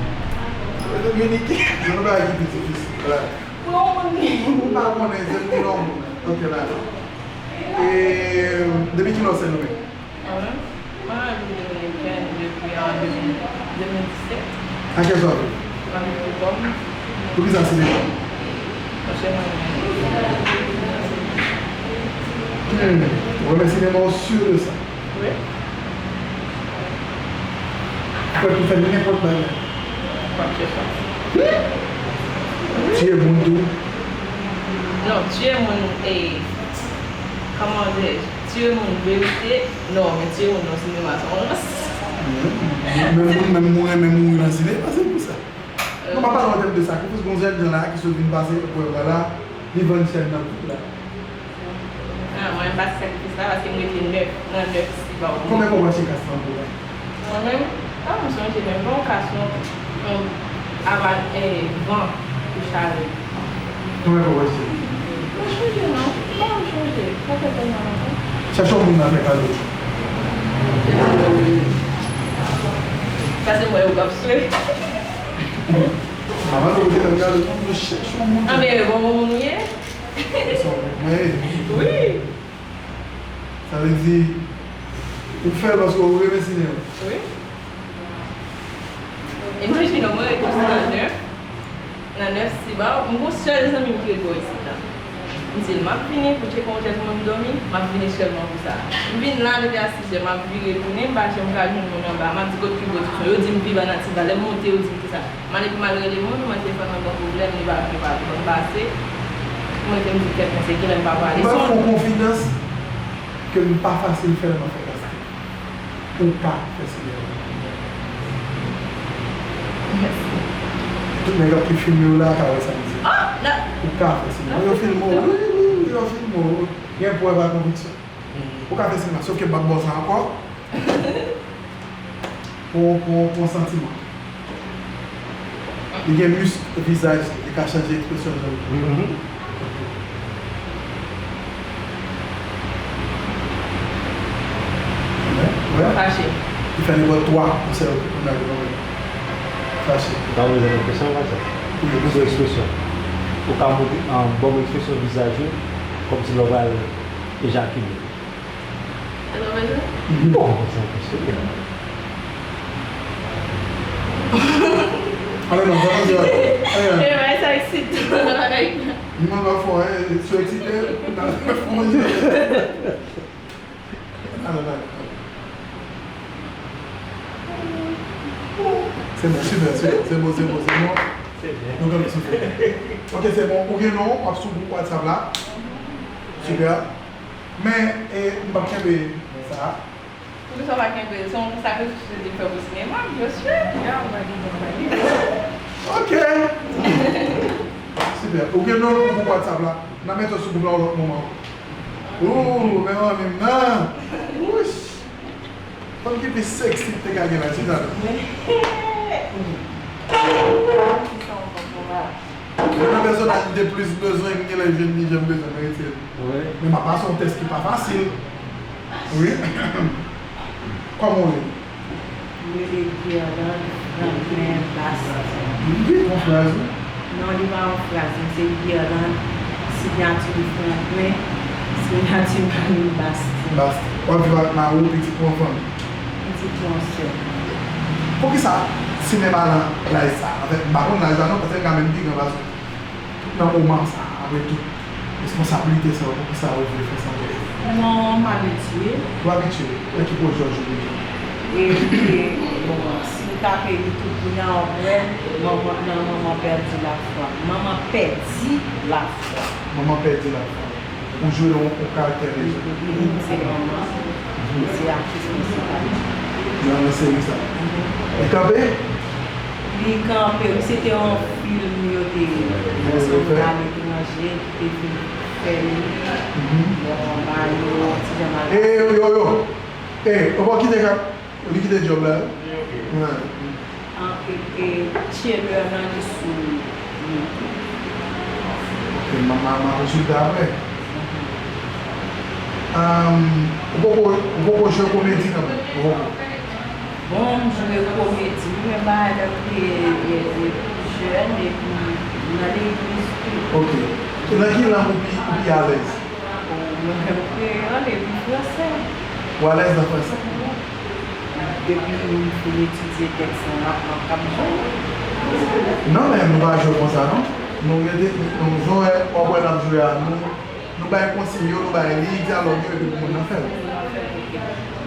Dominik. Gen yon bagay ki pi difisil la. Pou yon moun. Ou pa konnen, se pou yon moun. Ok, la. E, depi kilè w Sendomeng? Mwen menm? Mwen vin Dominiken depi an de mil, de mil disèt. A kiyès w ap viv? Mwen viv pou kò m. Poukisa sinema? Paske mwen renmen. Hmm. Ou renmen sinema, ou si de sa? Wi. Ou prè pou fè nenpòt bagay. Nenpòt bagay. Tiye moun tou. Non, tiye moun, e, kòman di, tiye moun verite, non, men tiye moun nan sinema, se yon rans. Menm moun, menm moun renmen mouri nan sinema, se pou sa. Non, m ap pale an tèm de sakrifis. Gon jèn jan la ki sot vin pase eprèv la la, li vann chèn nan tout la. Ah, mwen, m pase sakrifis la paske m rete nèf, nan nèf Cibao. Konbyen kòb w achte kas lan pou la? Mwen menm, ah, m sonje menm, bon, kas lan, yon, ava, eh, van pou chale. Konbyen kòb w achte? M pa sonje non, m pa sonje, sa fè tèlman lontan. Chèche yon moun nan fè kado. Sa se mwen yo k ap swe. Maman, nou te fè kado, nou chèche yon moun. Ah, men bon moun ye. Sa w mwen. Wi. Sa vle di, ou fè l paske ou renmen sinema. Wi. Imajine w, mwen rete nan nèf, nan nèf Cibao, m gon sèl zanmi m ki ret bò isit la. M di l, m ap vini pou tcheke yon jèn moun dòmi, m ap vini sèlman pou sa. M vin la depi a sis è, m ap vire tounen, m pa janm ka jwenn moun anba. M ap di, kot pi gwo ti son? Yo di m pi ba nan ti ba. Lè m monte, yo di m ki sa. M ale pou m al rele moun, mwen telefòn mwen gen pwoblèm, li pa vle pale. Bon, m pase, mwen te m di kèt mwen, se kilè m pa prale. M pral fè w konfidans ke m pa fasil fè lè m ap fè kastè. Ou ka fè sinema. Mèsi. Tout nèg k ap filme w la ka wè sa m di. Ou ka fè sinema. Yo filme w, wi, wi, wi, yo filme w. Gen prèv a konviksyon. Ou ka fè sinema, sòf ke m p ap ba w sa ankò. Pou, pou, pou santiman. Li gen misk vizaj li, li ka chanje ekspresyon jan l vle. Mhm. Wè, wè. Fache. Li fè nenpòt twa konsèy pou nèg yo. Fache. Ou ka poze l yon kesyon konsa? Wi, wi. Sou ekspresyon. Ou ka montre, ah, ban m ekspresyon vizaj ou, kòmsi lè w pral ejakile. Sa w bezwen? Bon, sa imposible. Ale non, sa manje la. Ale non. E bay sa eksite. Li mande fò, eh, si w eksite, ou ta fè fò manje. Ale, ale. Se bon, sipè, se bon, se bon, se bon, se bon. Nou kanpe sou fè. Ok, se bon. Ou gen non, w ap sou gwoup WhatsApp la. Sipè. Men, e, m p ap kenbe sa. Poukisa w pa kenbe l? Se yon sakrifis ou te fè pou sinema, byen si. Ya, m pa gen, m pa gen. Ok. Sipè. Ou gen non pou gwoup WhatsApp la. N a mete w sou gwoup la yon lòt moman. Ooh, men manmi m nan. Wouch. Fanm ki pi sexy te ka gen la, chita la. Ki sa w konprann la? Mwen nan pèsonaj m te plis bezwen, m genlè jwenn li jan m bezwen, m retire l. Wi. Men m ap pase yon tès ki pa fasil. Wi. Kòman w rele? M rele Guirlande Franklin Bastien. Wi, yon fraz, wi. Non, li pa yon fraz, men se Guirlande, siyati m Franklin, siyati m Bastien. Bastien. W ap viv ak mari w, pitit ou, yon fanmi? Pitit mwen, yon sèl. Poukisa sinema nan laj sa? Anfèt, m pa konn laj la non, paske m ka menm pi gran pase w. Nan moman sa, apre tout responsablite sa yo, poukisa ou vle fè sa? Mwen, m abitye. Ou abitye? Nan ki pwojè w jwe deja? E, e, bon, si m tape YouTube kounye a, w ap wè, manman, nan Manman pèdi lafwa. Manman pèdi lafwa. Manman pèdi lafwa. Ou jwe yon, yon karaktè deja? Wi, wi, se manman. Se aktris prensipal. Nan, nan seri sa. Li kanpe? Li kanpe, wi, se te yon fim yo te fè sou yon aletranje ki te fin fè li. Bon, ba yo ti jan mal. E, yo, yo, yo. E, ou pa kite ka, li kite djòb la, wi. An, e, e, thriller nan li sou YouTube. Ok, m a, m a, m a konsilte apre. Ahn, ou poko, ou poko jwe komedi kanmenm? Ou poko? Bon, m jwe komedi, wi, men bagay la m te, e, e, pi jèn, epi m nan legliz tou. Ok. E nan ki lang ou pi, ou pi alèz? Bon, mwen menm kreyòl epi fransè. Ou alèz nan fransè? Depi m fin etidye tèks lan, m ap, m ap kab jwe. Non, men nou pa jwe konsa, non. Nou rete, nou, nou, w ap wè n ap jwe a, nou, nou bay konsiy yo, nou bay liy dyalòg yo, epi pou moun nan fè l.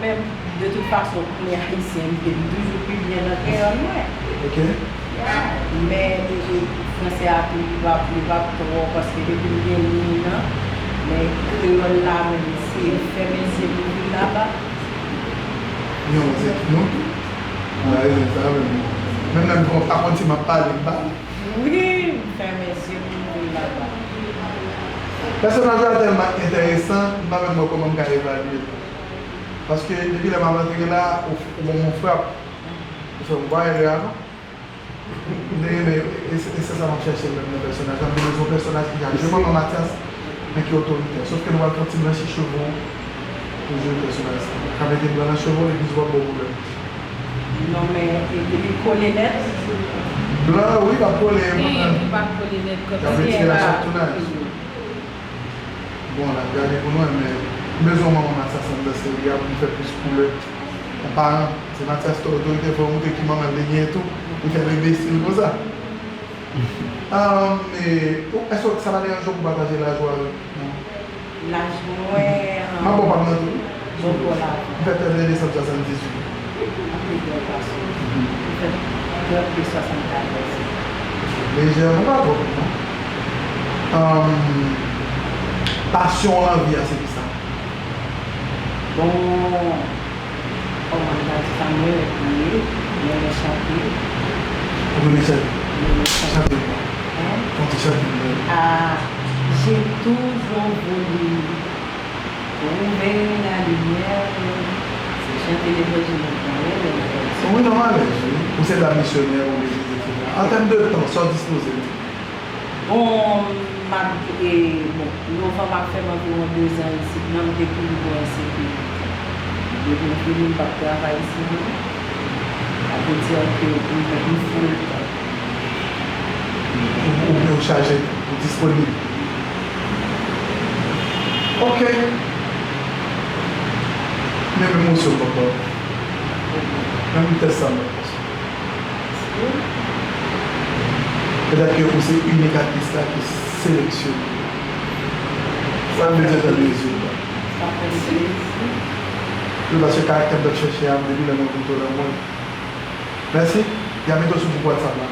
Men, de tout fason, kounye a, ayisyen m ye, m toujou pi byen nan kreyòl mwen. Ok. Men, e, e, fransè a tou, li p ap, li p ap twò, paske depi m gen liy nan, men kreyòl la menm, se fèmen zye pou m vin laba. Non, se nou tou. Ou pa rezon sa menm. Menm lè m pa konn si m ap pale, m pale. Wi, m fèmen zye pou m vin laba. Pèsonaj la tèlman enteresan, m pa menm wè kòman m ka evalye l. Paske depi lè m ap antre la, ou, ou ban m yon frap. Ou fè m vwaye lè a, non? M te renmen, e, e, e se sa m ap chèche menm nan pèsonaj la. M te bezwen yon pèsonaj ki ka jwe manman Matyas, men ki otoritè. Sòf ke nou pral fè yon ti blanchi cheve w pou jwe pèsonaj sa. Ka mete blan nan cheve w, legliz w ap ba w pwoblèm. Non, men, e, depi l kole nèt. Blan, wi, l ap kole, wi, li p ap kole nèt kòmsi. Y ap retire la chak tounaj. Bon, n ap gade pou nou, men m bezwen manman Matyas anndan seri a pou m fè plis koulè. Yon paran, se Matyas ki otorite, fò w montre ki manman l te genyen tou. Li fè l enbesil konsa. Ahn, e, ou, èske sa pa deranje w pou pataje laj ou avèk nou? Laj mwen, m ap ba w pa m nan tou. Bon, bon, la. M fèt trèz desanm swasanndizuit. Ap pi bèl pase. M fèt trannde swasannkatòz. Lejè, ou pa twò, non. Ahn, pasyon w nan vi a, se ki sa? Bon, kòman m ta di sa, mwen renmen priye, mwen renmen chante. Ou renmen chante? Mwen renmen chante. Chante pou mwen. Hein? Fè yon ti chante pou mwen. Ah, j'ai toujours voulu trouver la lumière. Se chante levanjil mwen renmen fè. Wi, non, m alèz, wi. Ou se dam misyonè, ou legliz, etsetera. An tèm de tan, sa w dispoze menm? Bon, m ap, e, bon, novanm ap fè m anviwon dezan isit la, m te pi bon ensekirite. Depi m vini, m p ap travay isit non. Sa vle di ke m, m full tan. Ou, ou, ou chaje, ou disponib. Ok. Men emosyon, papa. Men tès sa, mwen. Petèt ke ou se inik atis la ki seleksyone. Sa vle di tande rezilta. Wi, paske karaktè m t ap chèche a, depi lè mwen koute w la, mwen. Mèsi. Y a mete w sou gwoup WhatsApp la.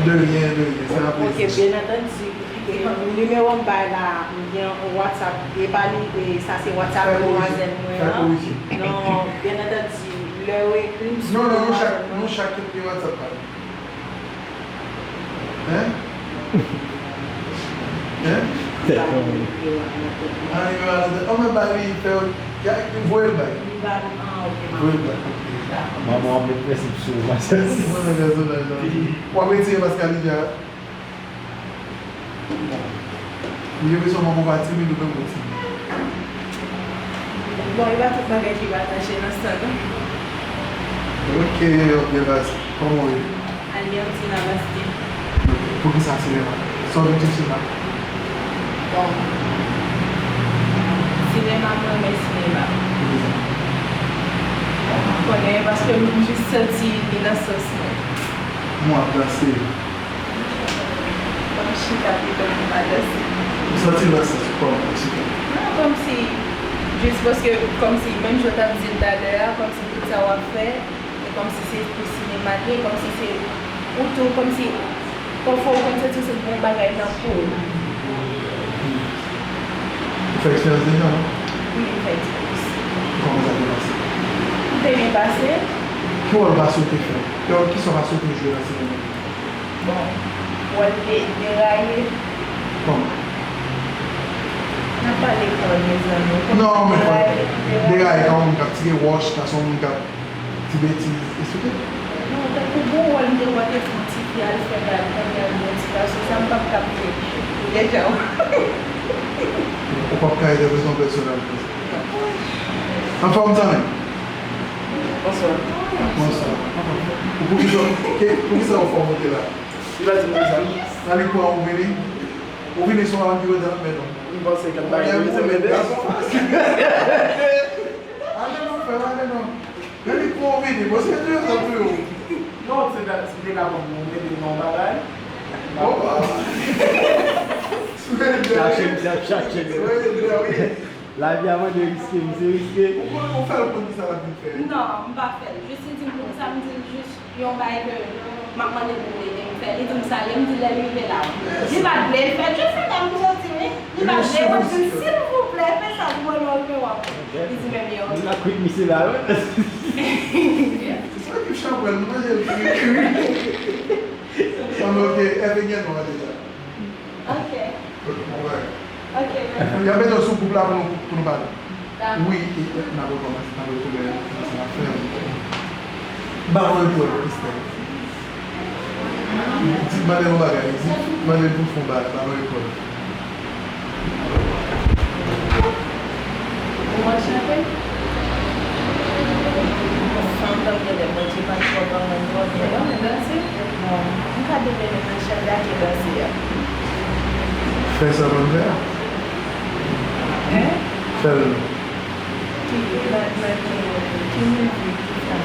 De rien, de rien. Se yon plezi. Ok, byen antandi. E, nimewo m bay la, m gen yon WhatsApp, e pa li, e, sa se WhatsApp demwazèl mwen an. Non, byen antandi, lè yo ekri m sou demwazèl mwen. Non, non, nou chak, nou chak ki gen WhatsApp pa nou. Hein? Hein? Tèt mwen. Ah, nimewo a nan tèt. An mwen bay li, fè, voye l bay. Voye l bay. Manman w ap met prensip sou ou, pa sèl. Mwen, nan pèsonaj la. W ap retire Pascalivia. Bon. M gen enpresyon manman w pa timid ou menm ou timid. Bon, e pa tout bagay ki pataje nan sa, non. Ok, ok, baz. Kòman w ye? Albertina Bastien. Ok. Poukisa sinema? Sa w vin chèche la? Bon. Sinema, mwen renmen sinema. Poukisa? Bon, m konnen, paske m jis santi li nan sans mwen. Mwen ap danse. Kòm chita pito pou pa danse. Ou santi l nan sans ou kòman, chita? Non, kòmsi, jis paske, kòmsi, menm jan w t ap di l talè a, kòmsi tout sa w ap fè, e kòmsi se pou sinema l ye, kòmsi se, ou tou, kòmsi, pafwa ou konn santi w se bon bagay nan po w. Ou fè eksperyans deja, non? Wi, m fè eksperyans. Kòman sa te pase? Li te byen pase. Ki wòl w ta swete fè? Ki wòl, kisa w ta swete jwe nan sinema? Bon, wòl de, deraye. Kòman? N ap pale kòl, mezanmi. Non, men deraye, deraye. Deraye, tankou moun k ap tire wòch, tankou moun k ap di betiz, eksplike. Non, tankou gon wòl m te wè te fè yon ti fi al fè bal, kounye a l gen yon ti gason, sa m p ap kapte. Deja. Ou p ap ka entèprete yon pèsonaj konsa. Anfòm, zanmi? Bonswa. Bonswa. Ou poukisa, ke, poukisa ou fè w monte la? Li pa di m konsa. Nan li pran ou vini? Ou vini sou an ki rete nan men nou. M panse ke l pa gen se mete. Ale non, frè, ale non. Men li pran ou vini, bon, se de zòt tou yo. Non, se ta, se te ka bon, mwen mete nan yon bagay. Oh, oh. Chache, m ap chache. Wi, wi, wi. Lavi a mande riske, misye riske. Ou konn, ou fè l konn ki sa l ap vin fè? Non, m pa fè l. Jis li di m konsa, m di l jis yon bagay ke m ap mande l pou l ede m fè. Li di m sa l ye, m di l lè l rive la. Li pa t vle l fè, jis se kòm m soti, wi. Li pa t vle, m ap di l, silvouplè, fè sa pou mwen, lè w rive w ap fè. Li di menm yo. M ap kwit misye la, wi. Se sa ki chanpwèl, nou manje l kri, kri. An, ok, Ève gen non deja. Ok. Wè. Ok, mèsi. Y ap mete w sou gwoup la pou nou, pou nou pale. Dakò. Wi, e, e, n ap rekòmanse, n ap retounen nan sa n ap fè. Ba mwen repò, Christelle. Di, mande yon bagay, di, mande l pou l fè yon bagay, ba mwen repò. Ou konn chante? Bon, m sanm tann genlè Bondye pa twò ban mwen twò byen non, men danse, bon, m ka devele nan chante ak danse a. Fè sa w konn fè a. Hein? Fè l non. Ki, nan, nan ki, ki mizik, ki sa?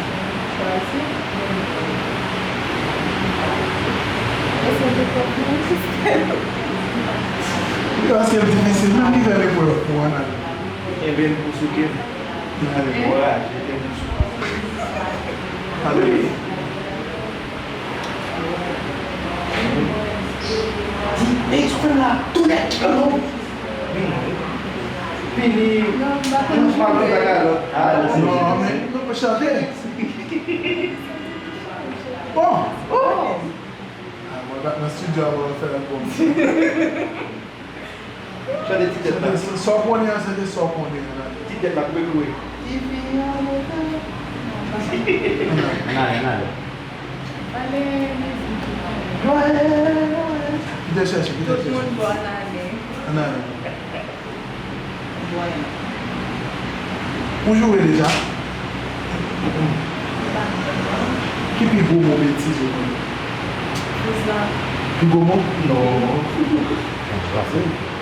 Chwazi? Èske l te twò difisil? Èske l difisil? Nan ki fè l eprèv pou ann ale. Kenbe l pou souke l. Ale. Kouraj, kenbe l pou souke l. Ale. Di, men eksprè la, tou nèt, non. Vini. Vini. Non, m pa konn chante. Non, men, non, chante. Bon. Oh. Ah, mwen pa nan estidyo a, mwen fè albòm. Chante ti tèt la. Sa w konnen an, chante sa w konnen an, la. Ti tèt la, koupe koupe. Ann ale, ann ale. Ann ale, ann ale. Kite chèche, kite chèche. Tout moun bon ane. Ann ale. Bon ane. Ou joure deja? Ki pi gwo mo betiz ou konnen? Pi gwo mo? Non.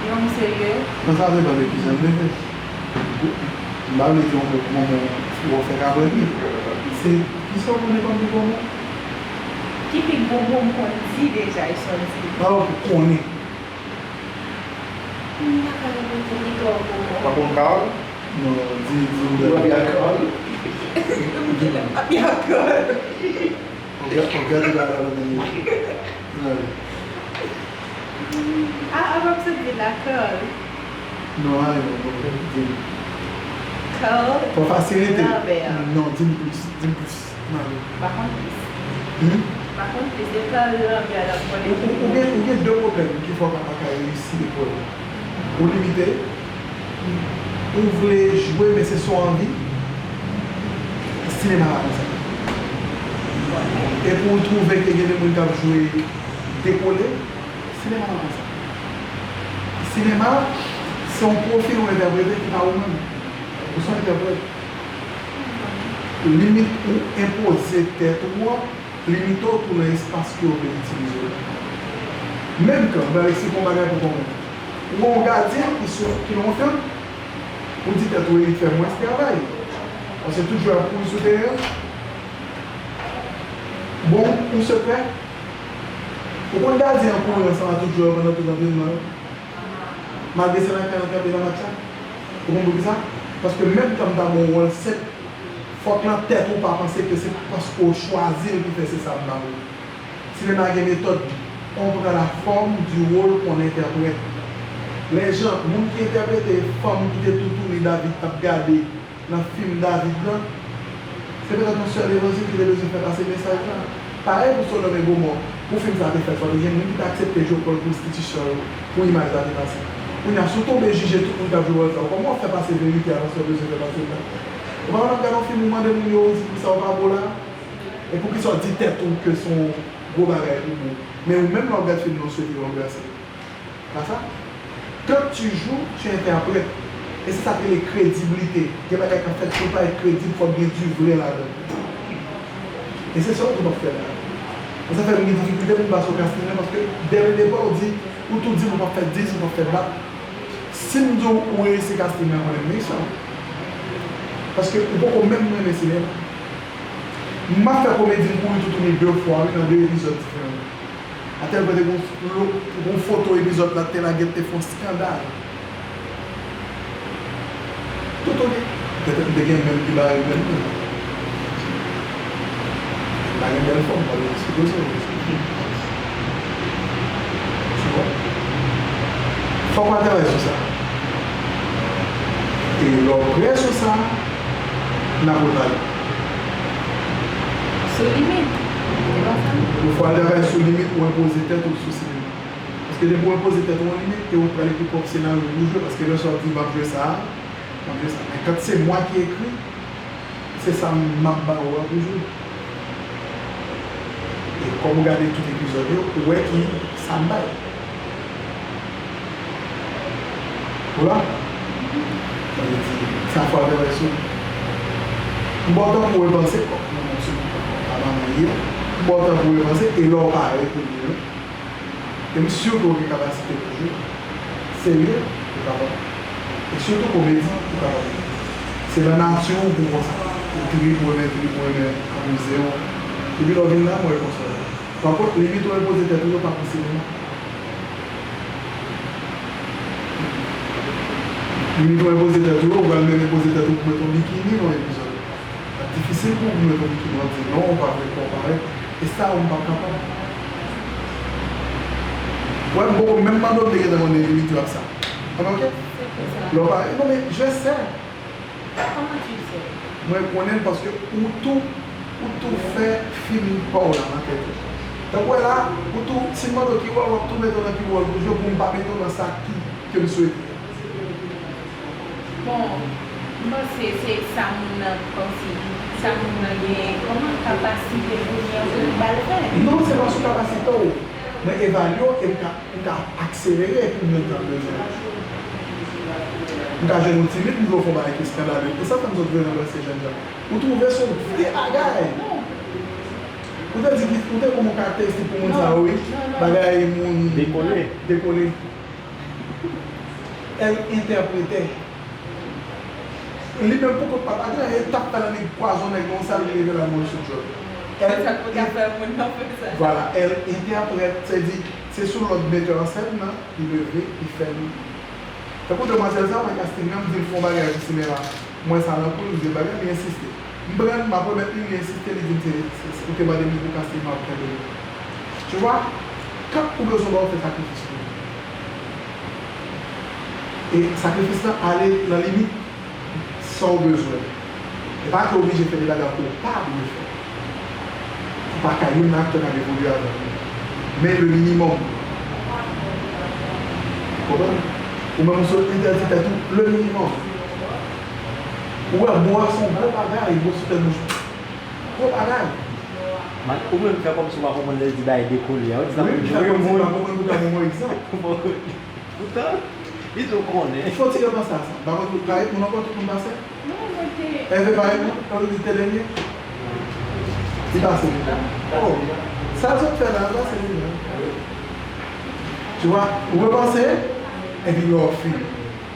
Non, m serye. Nan sa depann de kijan m leve. M pa vle di yon mo, yon mo, ou fè ka pran li. Se, kisa w konnen kòm pi gwo mo? Ki pi gwo mo m konn di deja, e sa w di? Pa ou konnen. M pa ka repete, li twò gwo. Pa konn Carl? Non, di, di m. Ou rabi ak Carl? M genlè m rabi ak Carl. Ou gade, ou gade bagay la nan men yo. Nan. Ah, a, m ap sot vin la, Carl. Non, a, non, non, di m. Carl. Fò fasilite. Lambert. Non, di m plis, di m plis. Mare. Pa konn plis. Hmm? Pa konn plis. E Carl Lambert l ap konnen. Ou, ou, ou gen, ou gen de pwoblèm ki fè w pa ka reyisi eprèv ou. Ou limite, ou vle jwe, men se sa w anvi. Sinema pa konsa. E pou w twouve ke gen de moun k ap jwe dekole, sinema pa konsa. Sinema, se yon pwofil ou entèprete ki pa ou menm. Ou se yon entèprèt. Limit ou enpoze tèt ou an, limite w tou nan espas ke w vle itilize w la. Menm kan, m pral eksplike w yon bagay pou konprann. Ou wè yon gadyen ki sou, ki lontan, ou di tèt ou, e li t fè mwens travay. Paske tout jwè ap kouri sou teren an. Bon, yon sekrè, Ou konn gadyen an kouri ansanm a tout jwè yo pandan tout antrenman yo? Malgre se nan kay an kanpe nan match la? Ou konn poukisa? Paske menm kan m ta ba w wòl senp, fòk nan tèt ou pa panse ke se paske w chwazi l ki fè se sa m ba w. Sinema gen metòd. On prend la forme du rôle qu'on interprète. Lè jan moun ki entèprete fanm ki te toutouni David t ap gade nan fim David lan, se petèt yon sè levanjil ki te bezwen fè pase mesaj la. Parèy pou Sodòm e Gomò, pou fim sa te fèt, fò te gen moun ki te aksepte jwe wòl pwostitisyon yo pou imaj la te pase. Kounye a, si w tonbe jije tout moun k ap jwe wòl sa yo, kòman w ap fè pase verite a nan sa w bezwen fè pase l la? Ou pa konn ap gade yon fim, ou mande moun yo, ou di pou sa w pa bo la? E poukisa w di tèt ou ke se yon gwo bagay pou bo? Men ou menm, lè w ap gad fim nan, w swete yo anbrase. Pa sa? Quand tu joues, tu interprètes. E se sa k rele krediblite. Gen bagay k ap fèt, si w pa kredib, fòk gen du vrai ladan l. E se sa w tou p ap fè la. E sa fè m gen difikilte pou m pase w casting nan, paske dès le départ, ou di, ou tou di m ou p ap fè dis, ou p ap fè bat. Si m di w ou reyisi casting nan, konnen m mechan. Paske ou poko menm renmen sinema. M ap fè komedi, m kouri toutouni de fwa, wi, nan de epizòd diferan. Atèl pwen te gon, gon foto epizòd la te lage, te fè yon eskandal. Toutouni. Petèt m te gen menm ki bare menm tou. M pa gen bèl fòm, m pa gen sipoze. Tu vois? Fòk w al travay sou sa. E lè w prè sou sa, n ap repale. Sou limit. Se pa sa? Yon fwa w al travay sou limit, ou enpoze tèt ou sou sinema. Paske depi w enpoze tèt ou yon limit, e ou pral ekri pwòp senaryo pou w jwe, paske lè sa w ap di, "M ap jwe sa a, m ap jwe sa." Men quand c'est moi qui écris, se sa m ap ba ou a pou jwe. E kòm ou gade tout epizòd yo, ou wè ki sa m bay. Ou la? Sa vle di, sa fwa travèse w. M ba w tan pou w repanse, kòm nan mòso a pa manyen ye. M ba w tan pou w repanse, e lè w pare pou l vini, e m si ke w gen kapasite pou jwe. Serye, ou kapab. E sitou komedi, ou kapab. Se nan nati w pou konsa. Ou trip, ou renmen trip, ou renmen amize w. Epi lè w vin la, mwen konsa. Pankont, limit ou enpoze tèt ou yo pa pou sinema. Limit ou enpoze tèt ou yo, ou pral menm enpoze tèt ou pou mete yon bikini nan yon epizòd. L ap difisil pou ou pou mete yon bikini, w ap di non, ou pa vle kò w parèt. E sa, ou m p ap kapab. Ou wè, m poko menm mande w, m te gentan konnen limit yo ak sa. Ou konprann? Lè w pa, non, men, je sais. Comment tu sais? Mwen konnen l paske ou tou, ou tou fè fim pa w la nan tèt ou. Tankou w wè la, ou tou, si m mande w ki wòl, w ap tou mete w nan ki wòl pou jwe pou m pa mete w nan sa ki, ke m swete. Bon, m panse se sa moun nan panse, sa moun nan gen kòman kapasite pou li an pou li ba l fè. Non, se pa sou kapasite w. Mwen evalye w e m ka M ka akselere pou mwen tan bezwen. M ka jwenn yon ti limit, m di w fè yon bagay ki eskandale. E sa fè m sot vre nan brase jèn jan. Ou twouve se yon vye bagay. Ou te di ki, ou te gon karakteristik pou moun sa yo, wi. Bagay moun dekole. Dekole. Elle interprétait. Li menm pou kont pa, pa gen anyen, t ap pale nèg pwazon nèg nan yon sal, li leve la mò sou djòl. Sa k pou ta fè moun nan fè sa? Vwala, elle interprète, se di, se sou lòd metè an sèn nan, li leve, li fè li. Tankou demwazèl sa, mwen casting nan, m di l fè yon bagay sou sinema. Mwen sa nan kou l, m di l bagay, li ensiste. M pran l, m ap remèt li, li ensiste, li di m se, se, se, ou te mande m li pou casting, m ap kenbe li. Tu vois? Kan ou bezwen ba w fè sakrifis pou li. E sakrifis lan ale nan limit sa w bezwen. E pa ke w oblije fè de bagay ke w pa dwe fè. Ou pa ka youn nan aktè k ap evolye avè w. Men le minimòm. Konprann? Ou menm ou sot entèdi tèt ou le minimòm. Ou wè, bo a se yon gwo bagay, bo sou tèt bouch ou. Gwo bagay. Man, ou menm fè kòmsi w pa konprann lè l di bagay dekole a. Ou di sa pou jwe moun. Wi, m fè kòmsi m pa konprann pou ta ban mwen egzanp. Poutan, li tou konnen. Fò ti repanse a sa. M pa konn, parèt moun ankò, tout moun pase. Non, mwen te. Ève parèt moun, kòm li te dènye. Li pase li menm. Oh, sa l sot fè la, l pase li menm. Tu vois, ou repanse, epi lè w fin,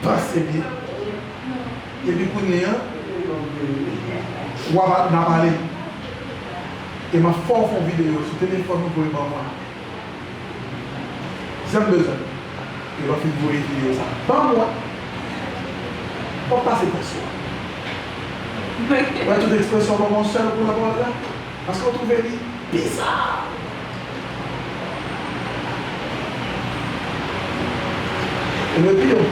panse byen. Epi kounye a, w ap, n a pale. E m ap fè w fè yon videyo sou telefòn ou voye ban mwen. Jan m bezwen. E lè w fin voye videyo sa a ban mwen, w ap pase tès ou a. Wè tout ekspresyon kòman w sèl pou lapawòl la. Paske w twouve li biza. Epi, ou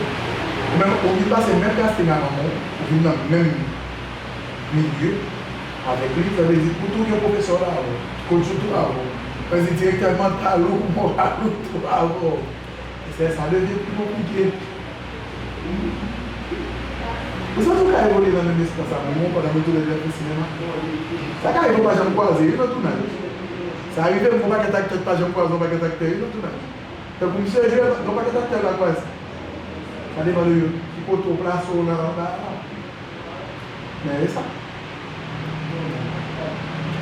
menm, ou vin pase menm kastig a manman w, ou vin nan menm milye avèk li, sa vle di ou tou gen pwofesè w la avè w, kotch ou tou avè w, sa vle di direktè mantal ou, moral ou tou avè w. E sa, sa devyen pi konplike. Ou santi w ka evolye nan menm espas ak moun ou pandan nou toulède ap fè sinema? Sa ka rive w pa janm kwaze wi nan tounaj. Sa rive m gon pakèt aktè k pa janm kwaze yon pakèt aktè wi nan tounaj. Tankou misye jwe, gon pakèt aktè l pa kwaze. Sa depann de yo, ki kote w plase w nan, nan, Men e sa.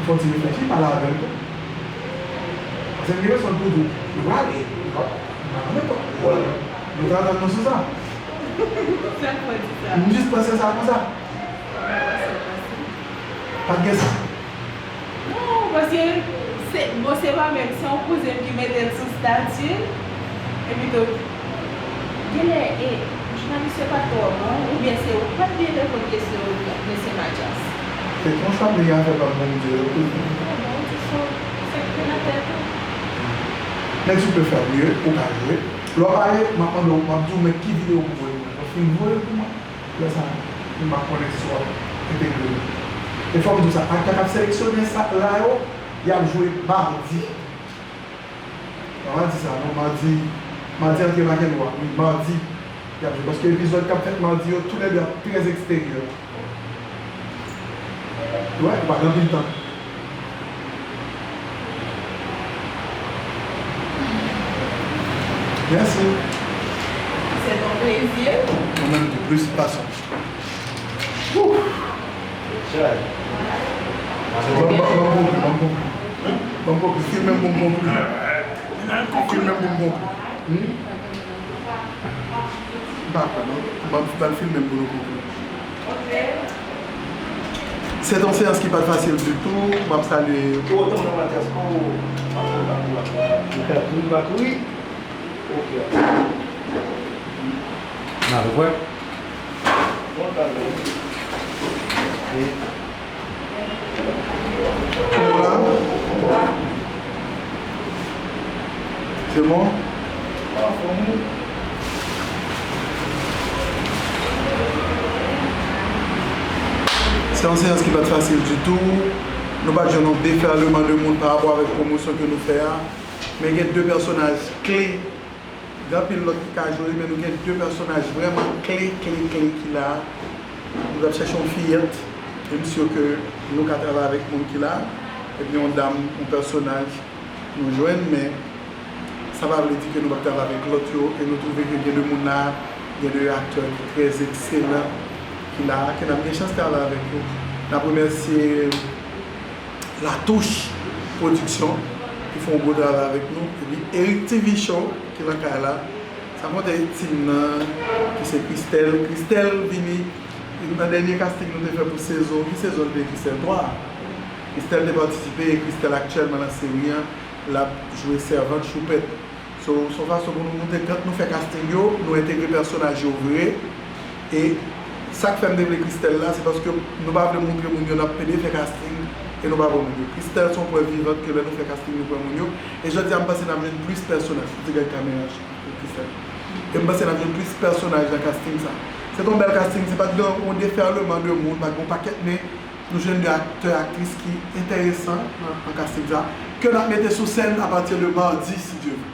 Fò w ti reflechi, pale avè l tou. Paske m gen enpresyon l toujou, li prale, li pa, li pa nan nenpòt wòl. Nou t ap atann nou sou sa. Sa k fè w di sa? M jis panse sa konsa. Pa t gen sa. Non, paske se, bon, se pa menm, se yon kouzen m ki mete l sou stati l. Epi tou, genlè, e, jounalis yo pa t twò bon, oubyen se ou pa t byen reponn kesyon mesye Matyas? Se konsa m te gen afè pa m Bondye yo. Bon, Bondye se, se ki nan tèt ou. Men tu peux faire mieux, ou ka jwe. Lè w pare, m ap mande w, m ap di w, men ki videyo pou voye pou mwen. Lè w fin voye l pou mwen, lè sa a, m ap konnen si w ap entegre l. E fò m di w sa, aktè k ap seleksyone sa la yo, y ap jwe madi. Mwen pa di sa non, madi, madi antre makèt nwa, wi, madi y ap jwe. Paske epizòd k ap fèt madi yo, toulède ap trè eksteryè. Wi, ou pa gen anpil tan. Mèsi. C'est un plaisir. Mwen menm tou, plis pasyon. Wouh! Chay. Ban m, ban m, ban m konkli, ban m konkli. Ban m konkli, filme m pou m konkli. Filme m pou m konkli. Hmm? M pa kwè non. Ban m, ban m filme m pou nou konkli. C'est une séance qui pas facile du tout. M ap salye. Ou otan nan Matyas, ou pa kouri, pa kouri. Ok. N a vwè. Voilà. C'est bon? Se yon seyans ki pa t fasil ditou. Nou pa t jwenn yon defèleman de moun pa rapò avèk pwomosyon ke nou fè a. Men gen de pèsonaj kle. Gen anpil lòt ki ka jwe, men nou gen de pèsonaj vrèman kle, kle, kle ki la. Nou t ap chèche yon fiyèt, e m si ke nou ka travay avèk moun ki la. Epi yon dam, yon pèsonaj, nou jwenn, men sa pa vle di ke nou p ap travay avèk lòt yo, e nou twouve ke gen de moun la, gen de aktè ki trè ekselan ki la, ke n ap gen chans travay avèk yo. N ap remèsye Latouch Pwodiksyon ki fè yon gwo travay avèk nou, epi Eric T V Show ki nan kay la. Sa konte tim nan, ki se Christelle. Christelle vini nan dènye casting nou te fè pou sezon, ki sezon l te ye, Christelle? Twa. Christelle te patisipe, e Christelle aktyèlman nan seri an, l ap jwe sèvant Choupèt. So, se yon fason pou nou montre, kan nou fè casting yo, nou entegre pèsonaj yo vre. E sa k fè m te vle Christelle la, se paske nou pa vle montre moun yo n ap pede fè casting e nou pa pran moun yo. Christelle se yon prèv vivan ke lè nou fè casting, nou pran moun yo. E jodi a, m panse n ap jwenn plis pèsonaj. Ti gad kamera pou Christelle. E m panse n ap jwenn plis pèsonaj nan casting sa. Se te yon bèl casting, se pa t gen yon defèleman de moun, pa t gen yon pakèt, men nou jwenn de aktè, aktris ki enteresan nan, nan casting sa, ke n ap mete sou sèn apati de madi, si Dye vle.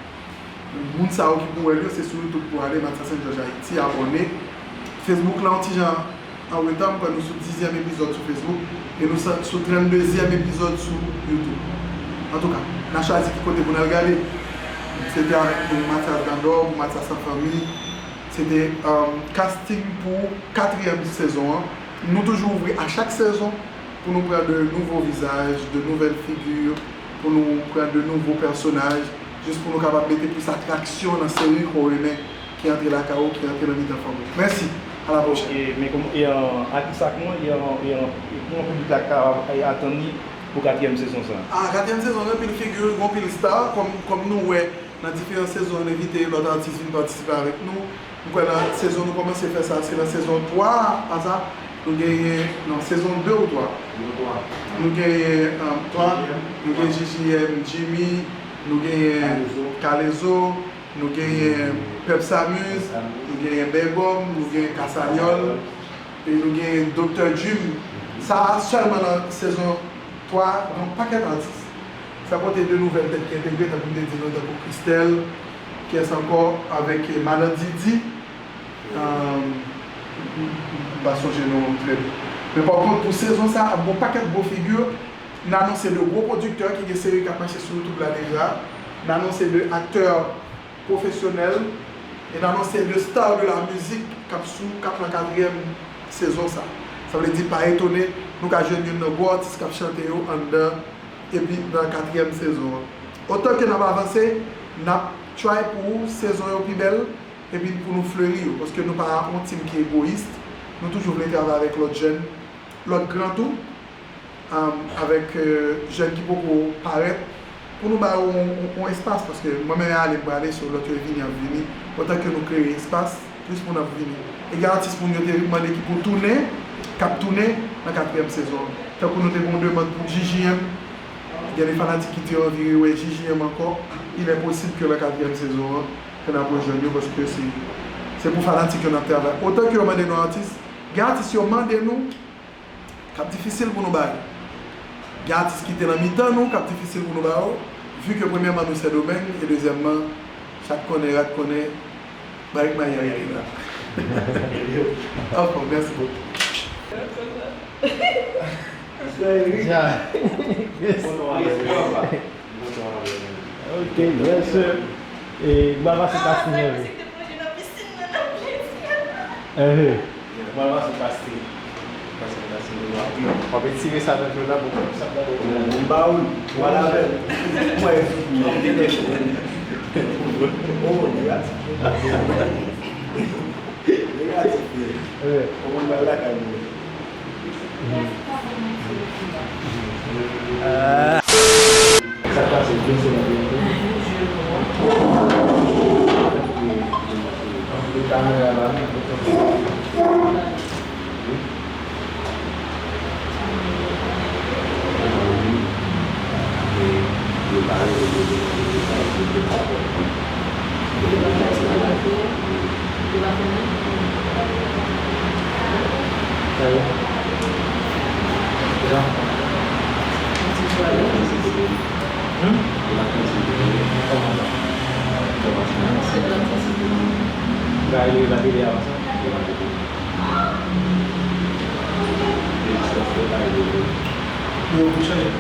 Moun sa yo ki pou wè l yo, se sou YouTube pou ale, Mathias and George Haïti, abòne. Facebook la, yon ti jan an reta, m kwè nou sou dizyèm epizòd sou Facebook, e nou sa, sou tranndezyèm epizòd sou YouTube. Antouka, n a chwazi ki kote pou n al gade. Se te avèk nou, Mathias Dandor, pou Mathias Sans Famille. Se te, um, casting pou katriyèm sezon an. Nou toujou ouvri a chak sezon pou nou pran de nouvo vizaj, de nouvèl figi, pou nou pran de nouvo pèsonaj, jis pou nou kapab mete plis atraksyon nan seri ke w renmen, ki antre lakay ou, ki antre nan mitan fanmi w. Mèsi, a la pwochèn. Ok, men kòm, e, an, atis sa kòman, e, an, e, an, e kòman piblik la ka, e, atann li pou katriyèm sezon sa? A, katriyèm sezon, gen anpil figi, gen anpil sta, kòm, kòm nou wè, Nan diferan sezon, nou envite lòt atis vin patisipe avèk nou. M kwè nan sezon nou kòmanse fè sa, se nan sezon twa a, pa sa? Nou genyen, non, sezon de ou twa? Nou genyen, um, twa. Nou gen J J M, Jimmy, nou genyen Kalezo, nou genyen Pep Samuz, nou genyen Bègòm, nou genyen Kasanyòl, e nou genyen Doktè Jim. Sa a sèlman nan sezon twa, gen yon pakèt atis. San konte de nouvèl tèt ki entegre, tankou m te di nou, tankou Christelle, kiyès ankò, avèk, eh, Madan Didi. Um, m pa sonje non an trè byen. Men pa kont, pou sezon sa a, ap gen yon pakèt gwo figi. N anonse de gwo pwodiktè ki gen seri k ap mache sou YouTube la deja. N anonse de aktè pwofesyonèl. E n anonse de star de la mizik k ap sou, k ap nan katriyèm sezon sa. Sa vle di, pa etone, nou ka jwenn youn nan gwo atis k ap chante yo anndan epi nan katriyèm sezon an. Otan ke n ap avanse, n ap try pou sezon yo pi bèl, epi pou nou fleri yo, paske nou pa yon team ki egoyis, nou toujou vle travay avèk lòt jèn, lòt gran tou, um, avèk, euh, jèn ki poko parèt, pou nou ba yo yon, yon, yon espas, paske mwen menm ale, m prale, so lòt yo vini, y ap vini, otan ke nou kreye espas, plis moun ap vini. E gen atis moun yo te mande ki pou tounen, k ap tounen nan katriyèm sezon an. Tankou nou te gen yon demann pou J J M, gen de fanatik ki te anvi rewè J J M ankò, il est possible que nan katriyèm sezon an, ke n ap rejwenn yo, paske se, se pou fanatik yo n ap travay. Otan ke yo mande nou atis, gen atis yo mande nou, k ap difisil pou nou bay. Gen atis ki te nan mitan nou, k ap difisil pou nou ba yo, vi ke premyèman nou Sendomeng, e dezyèmman, chat konnen, rat konnen, Barik Maya rete la. Anfòm, mèsi bokou. Ja. Ok, yes sir. E, m pral pase pase nan men. Ehe. Mwen pase pase. Pase nan sou nou api. W ap etire sa nan dlo la pou kòm sa pa bon. M ba ou l. Wala bèl. Mwen di pou mwen. Oh, negatif. Negatif. Kòman m pral lakay mwen? Sa k pase, vin se nan vin. Kamera la. Yo pou chanje.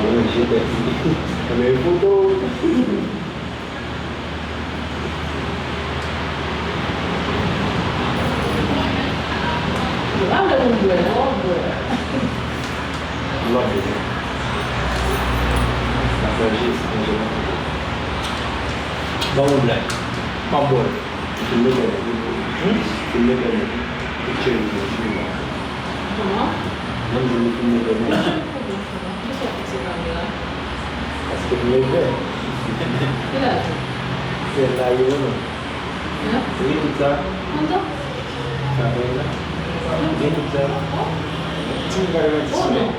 Mwen manje tèt li. Anben, foto. Yo pa vle pou m bwè, non, w ap bwè. Lòt de. N ap manje, manje nan foto. Ban mwen blè. M ap bwè. Ou fin mete nèg wi. Hmm? Fin mete nèg wi. Picture wi, manje wi. Kòman? Menm jan ou fin mete nèg. Kisa w fikse kamera? Paske m leve. Kilè l? Kilè l la ye, non? Hein? Li tout sa. Kontan? Sa fè la. Li tout sa. Ti m gade nan ti. Oh, non.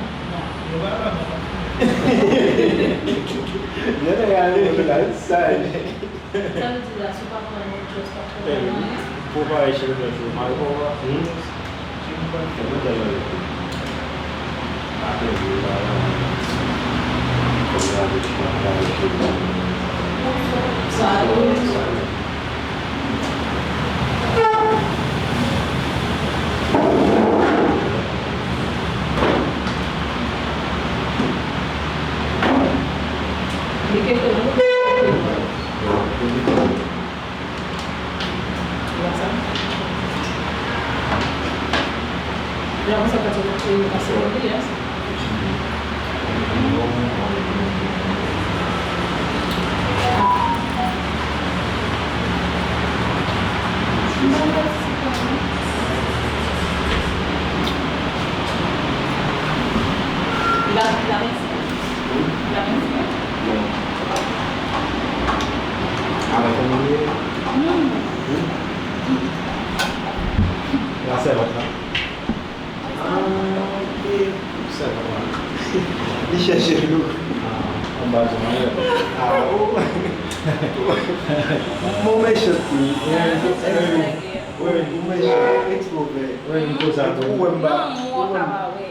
Yo te gade yo la, sa. Sa vle di la, si w pa pran yon djòs, pa pran anyen? Pou w pa rete nan djòs ou, mal pou w. Hmm? Sa a tou. Li keke nou. Ou wè sa? Jan konsa pa ti konprann, pase mwen bliye sa. Li pa, li pa medsen? Li pa medsen? Non. Alò, kòman li ye? Hmm. Hmm. La sèvant la. Ah, ok. Sa va. Li chèche louk. Ah, anba zon an. Ah, oh. Mwen mechan tou. Wi, wi, mwen mechan, ekstrovè. Wi, m koz avè. Ou wè m pa. Non, mwen ka pa wè.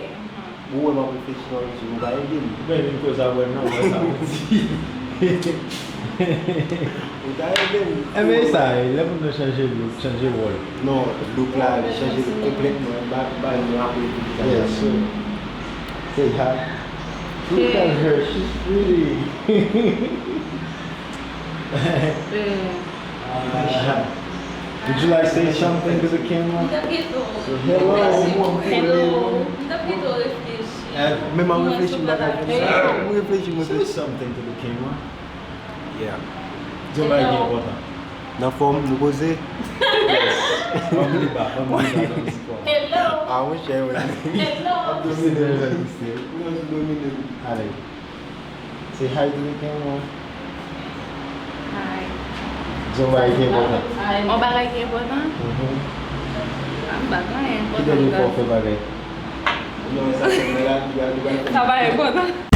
Ou wè m ap reflechi nan yon ti, ou pa ede m. Ben, vin koz avè m non, mwen sa pou di. Ou ta ede m. Enben, e sa, e, lè moun nan chanje look, chanje wòl. Non, look la, li chanje konplètman. Ba, ba, nou apre tout sa. Yes, sir. Say hi. Look at her, she's pretty. Eh. Ah. Would you like say something to the camera? M t ap gentan. So, hello. Hello. M t ap gentan reflechi. Eh, men m ap reflechi, m pa ka fè sa. Hello. M reflechi, m reflechi. Say something to the camera. Yeah. Di yon bagay ki enpòtan. Nan fòm, nou poze? Yes. Fòm li ba, fòm li ba, fòm li ba. Hello. Ah, monchè, wi. Hello. Ap domine. Domine, domine. Ale. Say hi to the camera. Hi. Di yon bagay ki enpòtan. Yon bagay ki enpòtan? Mhm. Ah, m pa gen anyen enpòtan. Ki dènye fwa w fè bagay? Non, sa fè mwen la, li ba, li ba. Sa pa enpòtan.